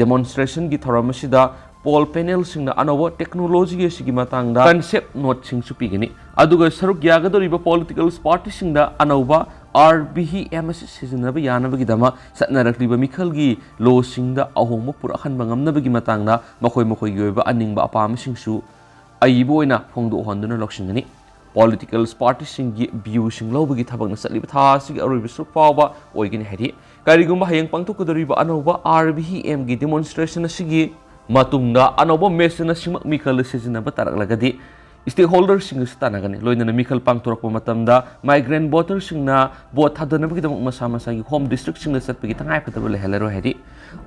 Demonstrationꯒꯤ ꯊꯧꯔꯝ ꯑꯁꯤꯗ poll panelꯁꯤꯡꯅ ꯑꯅꯧꯕ technology ꯑꯁꯤꯒꯤ ꯃꯇꯥꯡꯗ concept noteꯁꯤꯡꯁꯨ ꯄꯤꯒꯅꯤ꯫ ꯑꯗꯨꯒ ꯁꯔꯨꯛ ꯌꯥꯒꯗꯧꯔꯤꯕ political partyꯁꯤꯡꯗ ꯑꯅꯧꯕ RVM ꯑꯁꯤ ꯁꯤꯖꯤꯟꯅꯕ ꯌꯥꯅꯕꯒꯤꯗꯃꯛ ꯆꯠꯅꯔꯛꯂꯤꯕ ꯃꯤꯈꯜꯒꯤ lawꯁꯤꯡꯗ ꯑꯍꯣꯡꯕ ꯄꯨꯔꯛꯍꯟꯕ ꯉꯝꯅꯕꯒꯤ ꯃꯇꯥꯡꯗ ꯃꯈꯣꯏ ꯃꯈꯣꯏꯒꯤ ꯑꯣꯏꯕ ꯑꯅꯤꯡꯕ ꯑꯄꯥꯝꯕꯁꯤꯡꯁꯨ ꯑꯏꯕ ꯑꯣꯏꯅ ꯐꯣꯡꯗꯣꯛꯍꯟꯗꯨꯅ ꯂꯧꯁꯤꯟꯒꯅꯤ꯫ Political partyꯁꯤꯡꯒꯤ viewꯁꯤꯡ ꯂꯧꯕꯒꯤ ꯊꯕꯛꯅ ꯆꯠꯂꯤꯕ ꯊꯥ ꯑꯁꯤꯒꯤ ꯑꯔꯣꯏꯕ ꯁꯔꯨꯛ ꯐꯥꯎꯕ ꯑꯣꯏꯒꯅꯤ ꯍꯥꯏꯔꯤ꯫ ꯀꯔꯤꯒꯨꯝꯕ ꯍꯌꯦꯡ ꯄꯥꯡꯊꯣꯛꯀꯗꯧꯔꯤꯕ ꯑꯅꯧꯕ RVMꯒꯤ demonstration ꯑꯁꯤꯒꯤ ꯃꯇꯨꯡꯗ ꯑꯅꯧꯕ machine ꯑꯁꯤꯃꯛ ꯃꯤꯈꯜꯗ ꯁꯤꯖꯤꯟꯅꯕ ꯇꯥꯔꯛꯂꯒꯗꯤ stakeholderꯁꯤꯡꯒꯁꯨ ꯇꯥꯟꯅꯒꯅꯤ꯫ ꯂꯣꯏꯅꯅ ꯃꯤꯈꯜ ꯄꯥꯡꯊꯣꯔꯛꯄ ꯃꯇꯝꯗ migrant voterꯁꯤꯡꯅ vote ꯊꯥꯗꯅꯕꯒꯤꯗꯃꯛ ꯃꯁꯥ ꯃꯁꯥꯒꯤ home districtꯁꯤꯡꯗ ꯆꯠꯄꯒꯤ ꯇꯉꯥꯏꯐꯗꯕ ꯂꯩꯍꯜꯂꯔꯣꯏ ꯍꯥꯏꯔꯤ꯫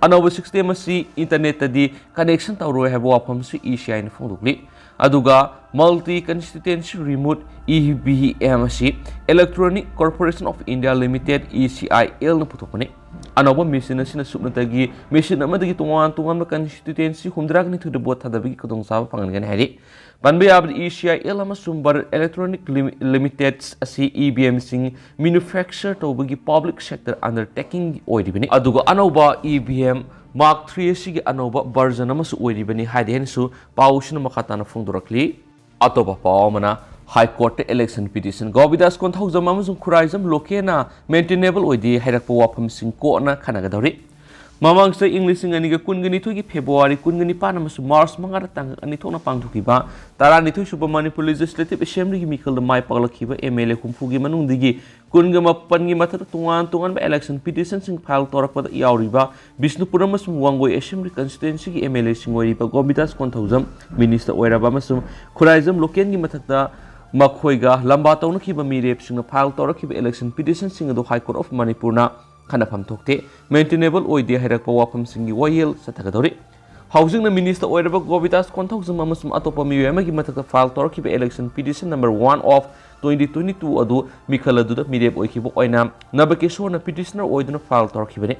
ꯑꯅꯧꯕ system ꯑꯁꯤ internetꯇꯗꯤ connection ꯇꯧꯔꯣꯏ ꯍꯥꯏꯕ ꯋꯥꯐꯝꯁꯨ ECIꯅ ꯐꯣꯡꯗꯣꯛꯂꯤ꯫ ꯑꯗꯨꯒ multi constituency remote EVM ꯑꯁꯤ Electronic Corporation of India Limited, ECILꯅ ꯄꯨꯊꯣꯛꯄꯅꯤ꯫ ꯑꯅꯧꯕ ꯃꯦꯁꯤꯟ ꯑꯁꯤꯅ ꯁꯨꯞꯅꯇꯒꯤ ꯃꯦꯁꯤꯟ ꯑꯃꯗꯒꯤ ꯇꯣꯉꯥꯟ ꯇꯣꯉꯥꯟꯕ ꯀꯟꯁꯇꯤꯇ꯭ꯌꯨꯌꯦꯟꯁꯤ ꯍꯨꯝꯗ꯭ꯔꯥꯒ ꯅꯤꯊꯣꯏꯗ ꯚꯣꯠ ꯊꯥꯗꯕꯒꯤ ꯈꯨꯗꯣꯡꯆꯥꯕ ꯐꯪꯍꯟꯒꯅꯤ ꯍꯥꯏꯔꯤ꯫ ꯄꯟꯕ ꯌꯥꯕꯗꯤ ꯏ ꯁꯤ ꯑꯥꯏ ꯑꯦꯜ ꯑꯃꯁꯨꯡ ꯚꯥꯔꯠ ꯏꯂꯦꯛꯇ꯭ꯔꯣꯅꯤꯛ ꯂꯤꯃꯤ-, ꯂꯤꯃꯤꯇꯦꯗꯁ ꯑꯁꯤ ꯏ ꯚꯤ ꯑꯦꯝꯁꯤꯡ ꯃꯦꯅꯨꯐꯦꯛꯆꯔ ꯇꯧꯕꯒꯤ ꯄꯕ꯭ꯂꯤꯛ ꯁꯦꯛꯇꯔ ꯑꯟꯗꯔꯇꯦꯀꯤꯡ ꯑꯣꯏꯔꯤꯕꯅꯤ꯫ ꯑꯗꯨꯒ ꯑꯅꯧꯕ E V M mark three ꯑꯁꯤꯒꯤ ꯑꯅꯧꯕ ꯚꯔꯖꯟ ꯑꯃꯁꯨ ꯑꯣꯏꯔꯤꯕꯅꯤ ꯍꯥꯏꯗꯤ ꯍꯥꯏꯅꯁꯨ ꯄꯥꯎꯁꯤꯅ ꯃꯈꯥ ꯇꯥꯅ ꯐꯣꯡꯗꯣꯔꯛꯂꯤ꯫ ꯑꯇꯣꯞꯄ ꯄꯥꯎ ꯑꯃꯅ, ꯍꯥꯏ ꯀꯣꯔꯠꯇ ꯏꯂꯦꯛꯁꯟ ꯄꯤꯇꯤꯁꯟ ꯒꯣꯕꯤꯗꯥꯁ ꯀꯣꯟꯊꯧꯖꯝ ꯑꯃꯁꯨꯡ ꯈꯨꯔꯥꯏꯖꯝ ꯂꯣꯀꯦꯅ ꯃꯦꯟꯇꯦꯅꯦꯕꯜ ꯑꯣꯏꯗꯦ ꯍꯥꯏꯔꯛꯄ ꯋꯥꯐꯝꯁꯤꯡ ꯀꯣꯔꯠꯅ ꯈꯟꯅꯒꯗꯧꯔꯤ꯫ ꯃꯃꯥꯡ ꯆꯍꯤ ꯏꯪ ꯂꯤꯁꯤꯡ ꯑꯅꯤꯒ ꯀꯨꯟꯒ ꯅꯤꯊꯣꯏꯒꯤ ꯐꯦꯕ꯭ꯔꯨꯋꯥꯔꯤ ꯀꯨꯟꯒ ꯅꯤꯄꯥꯟ ꯑꯃꯁꯨꯡ ꯃꯥꯔꯆ ꯃꯉꯥꯗ ꯇꯥꯡꯀꯛ ꯑꯅꯤ ꯊꯣꯛꯅ ꯄꯥꯡꯊꯣꯛꯈꯤꯕ ꯇꯔꯥꯅꯤꯊꯣꯏ ꯁꯨꯕ ꯃꯅꯤꯄꯨꯔ ꯂꯦꯖꯤꯁꯂꯦꯇꯤꯚ ꯑꯦꯁꯦꯝꯕ꯭ꯂꯤꯒꯤ ꯃꯤꯈꯜꯗ ꯃꯥꯏ ꯄꯥꯛꯂꯛꯈꯤꯕ ꯑꯦꯝ ꯑꯦꯜ ꯑꯦ ꯍꯨꯝꯐꯨꯒꯤ ꯃꯅꯨꯡꯗꯒꯤ ꯀꯨꯟꯒ ꯃꯥꯄꯟꯒꯤ ꯃꯊꯛꯇ ꯇꯣꯉꯥꯟ ꯇꯣꯉꯥꯟꯕ ꯏꯂꯦꯛꯁꯟ ꯄꯤꯇꯤꯁꯟꯁꯤꯡ ꯐꯥꯏꯜ ꯇꯧꯔꯛꯄꯗ ꯌꯥꯎꯔꯤꯕ ꯕꯤꯁꯅꯨꯄꯨꯔ ꯑꯃꯁꯨꯡ ꯋꯥꯡꯒꯣꯏ ꯑꯦꯁꯦꯝꯕ꯭ꯂꯤ ꯀꯟꯁꯇꯤꯇ꯭ꯋꯦꯟꯁꯤꯒꯤ ꯑꯦꯝ ꯑꯦꯜ ꯑꯦꯁꯤꯡ ꯑꯣꯏꯔꯤꯕ ꯒꯣꯕꯤꯗꯥꯁ ꯀꯣꯟꯊꯧꯖꯝ, ꯃꯤꯅꯤꯁꯇꯔ ꯑꯣꯏꯔꯕ, ꯑꯃꯁꯨꯡ ꯈꯨꯔꯥꯏꯖꯝ ꯂꯣꯀꯦꯟꯒꯤ ꯃꯊꯛꯇ ꯃꯈꯣꯏꯒ ꯂꯝꯕꯥ ꯇꯧꯅꯈꯤꯕ ꯃꯤꯔꯦꯞꯁꯤꯡꯅ ꯐꯥꯏꯜ ꯇꯧꯔꯛꯈꯤꯕ ꯏꯂꯦꯛꯁꯟ ꯄꯤꯇꯤꯁꯟꯁꯤꯡ ꯑꯗꯨ ꯍꯥꯏ ꯀꯣꯔꯠ ꯑꯣꯐ ꯃꯅꯤꯄꯨꯔꯅ ꯈꯟꯅꯐꯝ ꯊꯣꯛꯇꯦ, ꯃꯦꯟꯇꯦꯅꯦꯕꯜ ꯑꯣꯏꯗꯦ ꯍꯥꯏꯔꯛꯄ ꯋꯥꯐꯝꯁꯤꯡꯒꯤ ꯋꯥꯌꯦꯜ ꯆꯠꯊꯒꯗꯧꯔꯤ꯫ ꯍꯧꯖꯤꯛꯅ ꯃꯤꯅꯤꯁꯇꯔ ꯑꯣꯏꯔꯕ ꯒꯣꯕꯤꯗꯥꯁ ꯀꯣꯟꯊꯧꯖꯝ ꯑꯃꯁꯨꯡ ꯑꯇꯣꯞꯄ ꯃꯤꯑꯣꯏ ꯑꯃꯒꯤ ꯃꯊꯛꯇ ꯐꯥꯏꯜ ꯇꯧꯔꯛꯈꯤꯕ election petition number one of twenty twenty two ꯑꯗꯨ ꯃꯤꯈꯜ ꯑꯗꯨꯗ ꯃꯤꯔꯦꯞ ꯑꯣꯏꯈꯤꯕ ꯑꯣꯏꯅꯥꯝ ꯅꯕꯀꯤꯁꯣꯔꯅ ꯄꯤꯇꯤꯁꯅꯔ ꯑꯣꯏꯗꯨꯅ ꯐꯥꯏꯜ ꯇꯧꯔꯛꯈꯤꯕꯅꯤ꯫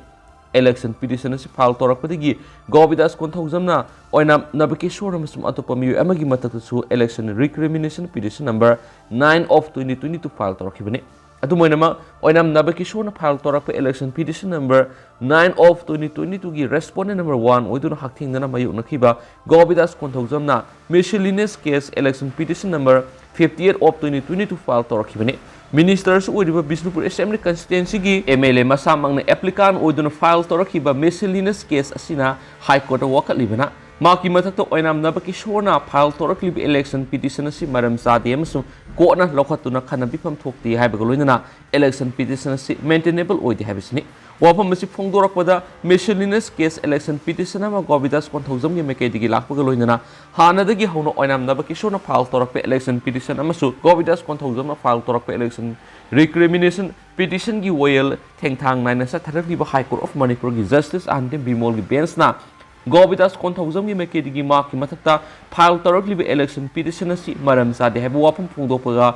ꯏꯂꯦꯛꯁꯟ ꯄꯤꯇꯤꯁꯟ ꯑꯁꯤ ꯐꯥꯏꯜ ꯇꯧꯔꯛꯄꯗꯒꯤ ꯒꯣꯕꯤꯗꯥꯁ ꯀꯣꯟꯊꯧꯖꯝꯅ ꯑꯣꯏꯅꯥꯝ ꯅꯕꯀꯤꯁꯣꯔ ꯑꯃꯁꯨꯡ ꯑꯇꯣꯞꯄ ꯃꯤꯑꯣꯏ ꯑꯃꯒꯤ ꯃꯊꯛꯇꯁꯨ election recrimination petition number nine of twenty twenty two file ꯇꯧꯔꯛꯈꯤꯕꯅꯤ꯫ ꯑꯗꯨꯝ ꯑꯣꯏꯅꯃꯛ, ꯑꯣꯏꯅꯥꯝ ꯅꯕꯀꯤꯁꯣꯔꯅ ꯐꯥꯏꯜ ꯇꯧꯔꯛꯄ election petition number nine of twenty twenty ꯇꯨꯒꯤ ꯔꯦꯁꯄꯣꯟꯗꯦꯟ ꯅꯝꯕꯔ ꯋꯥꯟ ꯑꯣꯏꯗꯨꯅ ꯍꯛꯊꯦꯡꯅꯅ ꯃꯥꯌꯣꯛꯅꯈꯤꯕ Gobindas ꯀꯣꯟꯊꯧꯖꯝꯅ ꯃꯤꯁꯦꯂꯤꯅꯤꯌꯁ case election petition number fifty eight of twenty twenty two file ꯇꯧꯔꯛꯈꯤꯕꯅꯤ꯫ ꯃꯤꯅꯤꯁꯇꯔꯁꯨ ꯑꯣꯏꯔꯤꯕ ꯕꯤꯁꯅꯨꯄꯨꯔ ꯑꯦꯁꯦꯝꯕ꯭ꯂꯤ ꯀꯟꯁꯇꯤꯇ꯭ꯋꯦꯟꯁꯤꯒꯤ ꯑꯦꯝ ꯑꯦꯜ ꯑꯦ ꯃꯁꯥꯃꯛꯅ ꯑꯦꯄ꯭ꯂꯤꯀꯥꯟ ꯑꯣꯏꯗꯨꯅ ꯐꯥꯏꯜ ꯇꯧꯔꯛꯈꯤꯕ ꯃꯤꯁꯦꯂꯤꯅꯤꯌꯁ ꯀꯦꯁ ꯑꯁꯤꯅ ꯍꯥꯏ ꯀꯣꯔꯠꯇ ꯋꯥꯀꯠꯂꯤꯕꯅ ꯃꯍꯥꯛꯀꯤ ꯃꯊꯛꯇ ꯑꯣꯏꯅꯥꯝ ꯅꯕꯀꯤꯁꯣꯔꯅ ꯐꯥꯏꯜ ꯇꯧꯔꯛꯂꯤꯕ ꯏꯂꯦꯛꯁꯟ ꯄꯤꯇꯤꯁꯟ ꯑꯁꯤ ꯃꯔꯝ ꯆꯥꯗꯦ ꯑꯃꯁꯨꯡ ꯀꯣꯔꯠꯅ ꯂꯧꯈꯠꯇꯨꯅ ꯈꯟꯅꯕꯤꯐꯝ ꯊꯣꯛꯇꯦ ꯍꯥꯏꯕꯒ ꯂꯣꯏꯅꯅ ꯏꯂꯦꯛꯁꯟ ꯄꯤꯇꯤꯁꯟ ꯑꯁꯤ ꯃꯦꯟꯇꯦꯅꯦꯕꯜ ꯑꯣꯏꯗꯦ ꯍꯥꯏꯕꯁꯤꯅꯤ꯫ ꯋꯥꯐꯝ ꯑꯁꯤ ꯐꯣꯡꯗꯣꯔꯛꯄꯗ ꯃꯤꯁꯦꯂꯤꯅꯤꯌꯁ ꯀꯦꯁ ꯏꯂꯦꯛꯁꯟ ꯄꯤꯇꯤꯁꯟ ꯑꯃ ꯒꯣꯕꯤꯗꯥꯁ ꯀꯣꯟꯊꯧꯖꯝꯒꯤ ꯃꯥꯏꯀꯩꯗꯒꯤ ꯂꯥꯛꯄꯒ ꯂꯣꯏꯅꯅ ꯍꯥꯟꯅꯗꯒꯤ ꯍꯧꯅ ꯑꯣꯏꯅꯥꯝ ꯅꯕꯀꯤꯁꯣꯔꯅ ꯐꯥꯏꯜ ꯇꯧꯔꯛꯄ ꯏꯂꯦꯛꯁꯟ ꯄꯤꯇꯤꯁꯟ ꯑꯃꯁꯨ ꯒꯣꯕꯤꯗꯥꯁ ꯀꯣꯟꯊꯧꯖꯝꯅ ꯐꯥꯏꯜ ꯇꯧꯔꯛꯄ ꯏꯂꯦꯛꯁꯟ ꯔꯤꯀ꯭ꯔꯤꯃꯤꯅꯦꯁꯟ ꯄꯤꯇꯤꯁꯟꯒꯤ ꯋꯥꯌꯦꯜ ꯊꯦꯡꯊꯥꯡ ꯅꯥꯏꯅ ꯆꯠꯊꯔꯛꯂꯤꯕ ꯍꯥꯏ ꯀꯣꯔꯠ ꯑꯣꯐ ꯃꯅꯤꯄꯨꯔꯒꯤ ꯖꯁꯇꯤꯁ ꯑꯥꯔ ꯗꯤ ꯕꯤꯃꯣꯜꯒꯤ ꯕꯦꯟꯁꯅ ꯒꯣꯕꯤꯗꯥꯁ ꯀꯣꯟꯊꯧꯖꯝꯒꯤ ꯃꯥꯏꯀꯩꯗꯒꯤ ꯃꯍꯥꯛꯀꯤ ꯃꯊꯛꯇ ꯐꯥꯏꯜ ꯇꯧꯔꯛꯂꯤꯕ ꯏꯂꯦꯛꯁꯟ ꯄꯤꯇꯤꯁꯟ ꯑꯁꯤ ꯃꯔꯝ ꯆꯥꯗꯦ ꯍꯥꯏꯕ ꯋꯥꯐꯝ ꯐꯣꯡꯗꯣꯛꯄꯒ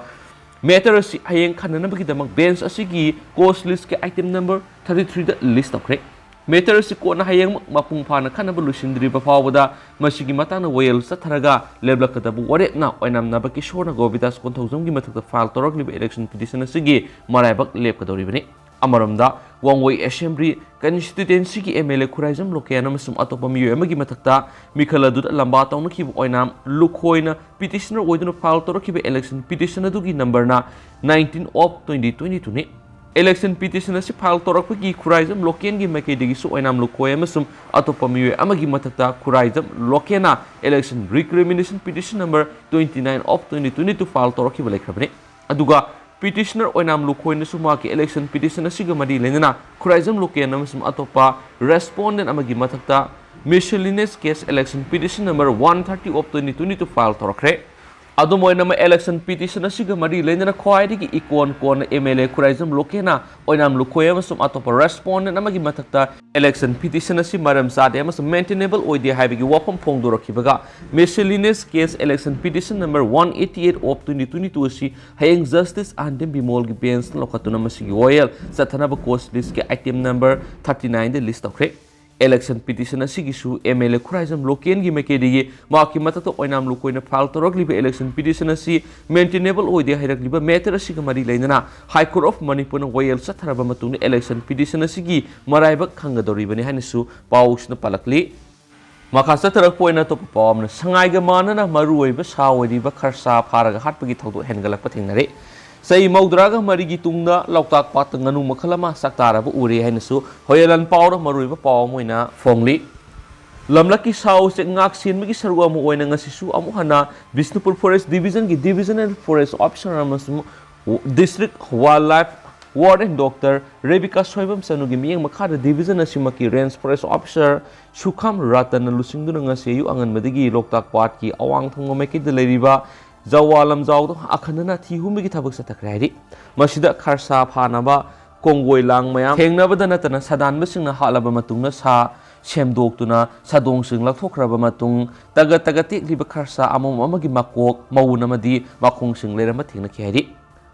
Matter ꯑꯁꯤ ꯍꯌꯦꯡ ꯈꯟꯅꯅꯕꯒꯤꯗꯃꯛ bench ꯑꯁꯤꯒꯤ cause listꯀꯤ item number thirty threeꯗ list ꯇꯧꯈ꯭ꯔꯦ꯫ Matter ꯑꯁꯤ ꯀꯣꯟꯅ ꯍꯌꯦꯡꯃꯛ ꯃꯄꯨꯡ ꯐꯥꯅ ꯈꯟꯅꯕ ꯂꯣꯏꯁꯤꯟꯗ꯭ꯔꯤꯕ ꯐꯥꯎꯕꯗ ꯃꯁꯤꯒꯤ ꯃꯇꯥꯡꯗ ꯋꯥꯌꯦꯜ ꯆꯠꯊꯔꯒ ꯂꯦꯞꯂꯛꯀꯗꯕ ꯋꯥꯔꯦꯞꯅ ꯑꯣꯏꯅꯥꯝ ꯅꯥꯕ ꯀꯤꯁꯣꯔꯅ ꯒꯣꯕꯤꯗꯥꯁ ꯀꯣꯟꯊꯧꯖꯝꯒꯤ ꯃꯊꯛꯇ file ꯇꯧꯔꯛꯂꯤꯕ election petition ꯑꯁꯤꯒꯤ ꯃꯔꯥꯏꯕꯛ ꯂꯦꯞꯀꯗꯧꯔꯤꯕꯅꯤ꯫ ꯑꯃꯔꯣꯝꯗ, ꯋꯥꯡꯋꯩ Assembly constituencyꯒꯤ MLA ꯈꯨꯔꯥꯏꯖꯝ ꯂꯣꯀꯦꯟ ꯑꯃꯁꯨꯡ ꯑꯇꯣꯞꯄ ꯃꯤꯑꯣꯏ ꯑꯃꯒꯤ ꯃꯊꯛꯇ ꯃꯤꯈꯜ ꯑꯗꯨꯗ ꯂꯝꯕꯥ ꯇꯧꯅꯈꯤꯕ ꯑꯣꯏꯅꯥꯝ ꯂꯨꯈꯣꯏꯅ petitioner ꯑꯣꯏꯗꯨꯅ file ꯇꯧꯔꯛꯈꯤꯕ election petition ꯑꯗꯨꯒꯤ numberꯅ nineteen of twenty twenty-twoꯅꯤ꯫ Election petition ꯑꯁꯤ file ꯇꯧꯔꯛꯄꯒꯤ ꯈꯨꯔꯥꯏꯖꯝ ꯂꯣꯀꯦꯟꯒꯤ ꯃꯥꯏꯀꯩꯗꯒꯤꯁꯨ ꯑꯣꯏꯅꯥꯝ ꯂꯨꯈꯣꯏ ꯑꯃꯁꯨꯡ ꯑꯇꯣꯞꯄ ꯃꯤꯑꯣꯏ ꯑꯃꯒꯤ ꯃꯊꯛꯇ Khuraijam ꯂꯣꯀꯦꯟꯅ election recrimination petition number twenty-nine of twenty twenty-two file ꯇꯧꯔꯛꯈꯤꯕ ꯂꯩꯈ꯭ꯔꯕꯅꯤ꯫ ꯑꯗꯨꯒ petitioner ꯑꯣꯏꯅꯥꯝ ꯂꯨꯈꯣꯏꯅꯁꯨ ꯃꯍꯥꯛꯀꯤ election petition ꯑꯁꯤꯒ ꯃꯔꯤ ꯂꯩꯅꯅ ꯈꯨꯔꯥꯏꯖꯝ ꯂꯣꯀꯦꯟ ꯑꯃꯁꯨꯡ ꯑꯇꯣꯞꯄ respondent ꯑꯃꯒꯤ ꯃꯊꯛꯇ miscellaneous case election petition number one thirty of twenty twenty-two file ꯇꯧꯔꯛꯈ꯭ꯔꯦ꯫ ꯑꯗꯨꯝ ꯑꯣꯏꯅꯃꯛ, election petition ꯑꯁꯤꯒ ꯃꯔꯤ ꯂꯩꯅꯅ ꯈ꯭ꯋꯥꯏꯗꯒꯤ ꯏꯀꯣꯟ ꯀꯣꯟꯅ MLA ꯈꯨꯔꯥꯏꯖꯝ ꯂꯣꯀꯦꯟꯅ ꯑꯣꯏꯅꯥꯝ ꯂꯨꯈꯣꯏ ꯑꯃꯁꯨꯡ ꯑꯇꯣꯞꯄ respondent ꯑꯃꯒꯤ ꯃꯊꯛꯇ election petition ꯑꯁꯤ ꯃꯔꯝ ꯆꯥꯗꯦ ꯑꯃꯁꯨꯡ maintainable ꯑꯣꯏꯗꯦ ꯍꯥꯏꯕꯒꯤ ꯋꯥꯐꯝ ꯐꯣꯡꯗꯣꯔꯛꯈꯤꯕꯒ, miscellaneous case election petition number one eighty-eight of twenty twenty-two ꯑꯁꯤ ꯍꯌꯦꯡ Justice ꯑꯍꯟꯗꯦꯝ ꯕꯤꯃꯣꯜꯒꯤ benchꯅ ꯂꯧꯈꯠꯇꯨꯅ ꯃꯁꯤꯒꯤ ꯋꯥꯌꯦꯜ ꯆꯠꯊꯅꯕ cause listꯀꯤ item number thirty-nineꯗ list ꯇꯧꯈ꯭ꯔꯦ꯫ Election petition ꯑꯁꯤꯒꯤꯁꯨ MLA ꯈꯨꯔꯥꯏꯖꯝ ꯂꯣꯀꯦꯟꯒꯤ ꯃꯥꯏꯀꯩꯗꯒꯤ ꯃꯍꯥꯛꯀꯤ ꯃꯊꯛꯇ ꯑꯣꯏꯅꯥꯝ ꯂꯨꯈꯣꯏꯅ file ꯇꯧꯔꯛꯂꯤꯕ election petition ꯑꯁꯤ maintainable ꯑꯣꯏꯗꯦ ꯍꯥꯏꯔꯛꯂꯤꯕ matter ꯑꯁꯤꯒ ꯃꯔꯤ ꯂꯩꯅꯅ High Court of ꯃꯅꯤꯄꯨꯔꯅ ꯋꯥꯌꯦꯜ ꯆꯠꯊꯔꯕ ꯃꯇꯨꯡꯗ election petition ꯑꯁꯤꯒꯤ ꯃꯔꯥꯏꯕꯛ ꯈꯪꯒꯗꯧꯔꯤꯕꯅꯤ ꯍꯥꯏꯅꯁꯨ ꯄꯥꯎꯁꯤꯅ ꯄꯜꯂꯛꯂꯤ꯫ ꯃꯈꯥ ꯆꯠꯊꯔꯛꯄ ꯑꯣꯏꯅ ꯑꯇꯣꯞꯄ ꯄꯥꯎ ꯑꯃꯅ, ꯁꯉꯥꯏꯒ ꯃꯥꯟꯅꯅ ꯃꯔꯨꯑꯣꯏꯕ ꯁꯥ ꯑꯣꯏꯔꯤꯕ ꯈꯔꯁꯥ ꯐꯥꯔꯒ ꯍꯥꯠꯄꯒꯤ ꯊꯧꯗꯣꯛ ꯍꯦꯟꯒꯠꯂꯛꯄ ꯊꯦꯡꯅꯔꯦ꯫ ꯆꯍꯤ ꯃꯧꯗ꯭ꯔꯥꯒ ꯃꯔꯤꯒꯤ ꯇꯨꯡꯗ ꯂꯣꯛꯇꯥꯛ ꯄꯥꯠꯇ ꯉꯥꯅꯨ ꯃꯈꯜ ꯑꯃ ꯆꯥꯛꯇꯥꯔꯕ ꯎꯔꯦ ꯍꯥꯏꯅꯁꯨ ꯍꯣꯌꯦꯂꯟ ꯄꯥꯎꯅ ꯃꯔꯨꯑꯣꯏꯕ ꯄꯥꯎ ꯑꯃ ꯑꯣꯏꯅ ꯐꯣꯡꯂꯤ꯫ ꯂꯝꯂꯛꯀꯤ ꯁꯥ ꯎꯆꯦꯛ ꯉꯥꯛ ꯁꯦꯟꯕꯒꯤ ꯁꯔꯨꯛ ꯑꯃ ꯑꯣꯏꯅ ꯉꯁꯤꯁꯨ ꯑꯃꯨꯛ ꯍꯟꯅ Bishnupur Forest Divisionꯒꯤ Divisional Forest Officer ꯑꯃꯁꯨꯡ District Wildlife Warden Doctor Rebika Soibam ꯆꯅꯨꯒꯤ ꯃꯤꯠꯌꯦꯡ ꯃꯈꯥꯗ division ꯑꯁꯤꯃꯛꯀꯤ Range Forest Officer ꯁꯨꯈꯥꯝ ꯔꯇꯟꯅ ꯂꯨꯆꯤꯡꯗꯨꯅ ꯉꯁꯤ ꯑꯌꯨꯛ ꯑꯉꯟꯕꯗꯒꯤ ꯂꯣꯛꯇꯥꯛ ꯄꯥꯠꯀꯤ ꯑꯋꯥꯡ ꯊꯪꯕ ꯃꯥꯏꯀꯩꯗ ꯂꯩꯔꯤꯕ ꯖꯋꯥ ꯂꯝꯖꯥꯎꯗ ꯑꯈꯟꯅꯅ ꯊꯤ ꯍꯨꯝꯕꯒꯤ ꯊꯕꯛ ꯆꯠꯊꯈ꯭ꯔꯦ ꯍꯥꯏꯔꯤ꯫ ꯃꯁꯤꯗ ꯈꯔꯁꯥ ꯐꯥꯅꯕ ꯀꯣꯡꯒꯣꯏ ꯂꯥꯡ ꯃꯌꯥꯝ ꯊꯦꯡꯅꯕꯗ ꯅꯠꯇꯅ ꯁꯥꯗꯥꯟꯕꯁꯤꯡꯅ ꯍꯥꯠꯂꯕ ꯃꯇꯨꯡꯗ ꯁꯥ ꯁꯦꯝꯗꯣꯛꯇꯨꯅ ꯁꯥꯗꯣꯡꯁꯤꯡ ꯂꯧꯊꯣꯛꯈ꯭ꯔꯕ ꯃꯇꯨꯡ ꯇꯒꯠ ꯇꯒꯠ ꯇꯦꯛꯂꯤꯕ ꯈꯔꯁꯥ ꯑꯃꯃꯝ ꯑꯃꯒꯤ ꯃꯀꯣꯛ, ꯃꯎꯟ ꯑꯃꯗꯤ ꯃꯈꯣꯡꯁꯤꯡ ꯂꯩꯔꯝꯕ ꯊꯦꯡꯅꯈꯤ ꯍꯥꯏꯔꯤ꯫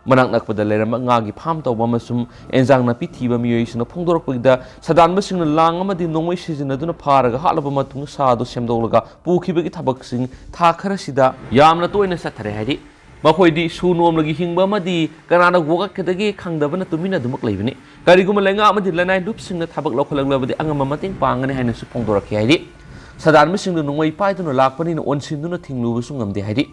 ꯃꯅꯥꯛ ꯅꯛꯄꯗ ꯂꯩꯔꯝꯕ ꯉꯥꯒꯤ ꯐꯥꯝ ꯇꯧꯕ ꯑꯃꯁꯨꯡ ꯑꯦꯟꯖꯥꯡ ꯅꯥꯄꯤ ꯊꯤꯕ ꯃꯤꯑꯣꯏꯁꯤꯡꯅ ꯐꯣꯡꯗꯣꯔꯛꯄꯗ, ꯁꯥꯗꯥꯟꯕꯁꯤꯡꯅ ꯂꯥꯡ ꯑꯃꯗꯤ ꯅꯣꯡꯃꯩ ꯁꯤꯖꯤꯟꯅꯗꯨꯅ ꯐꯥꯔꯒ ꯍꯥꯠꯂꯕ ꯃꯇꯨꯡ ꯁꯥ ꯑꯗꯨ ꯁꯦꯝꯗꯣꯛꯂꯒ ꯄꯨꯈꯤꯕꯒꯤ ꯊꯕꯛꯁꯤꯡ ꯊꯥ ꯈꯔꯁꯤꯗ ꯌꯥꯝꯅ ꯇꯣꯏꯅ ꯆꯠꯊꯔꯦ ꯍꯥꯏꯔꯤ꯫ ꯃꯈꯣꯏꯗꯤ ꯁꯨ ꯅꯣꯝꯂꯒ ꯍꯤꯡꯕ ꯑꯃꯗꯤ ꯀꯅꯥꯅ ꯋꯥꯀꯠꯀꯗꯒꯦ ꯈꯪꯗꯕꯅ ꯇꯨꯃꯤꯟꯅ ꯑꯗꯨꯃꯛ ꯂꯩꯕꯅꯤ꯫ ꯀꯔꯤꯒꯨꯝꯕ ꯂꯩꯉꯥꯛ ꯑꯃꯗꯤ ꯂꯅꯥꯏ ꯂꯨꯞꯁꯤꯡꯅ ꯊꯕꯛ ꯂꯧꯈꯠꯂꯛꯂꯕꯗꯤ ꯑꯉꯝꯕ ꯃꯇꯦꯡ ꯄꯥꯡꯒꯅꯤ ꯍꯥꯏꯅꯁꯨ ꯐꯣꯡꯗꯣꯔꯛꯈꯤ ꯍꯥꯏꯔꯤ꯫ ꯁꯥꯗꯥꯟꯕꯁꯤꯡꯅ ꯅꯣꯡꯃꯩ ꯄꯥꯏꯗꯨꯅ ꯂꯥꯛꯄꯅꯤꯅ ꯑꯣꯟꯁꯤꯟꯗꯨꯅ ꯊꯤꯡꯂꯨꯕꯁꯨ ꯉꯝꯗꯦ ꯍꯥꯏꯔꯤ꯫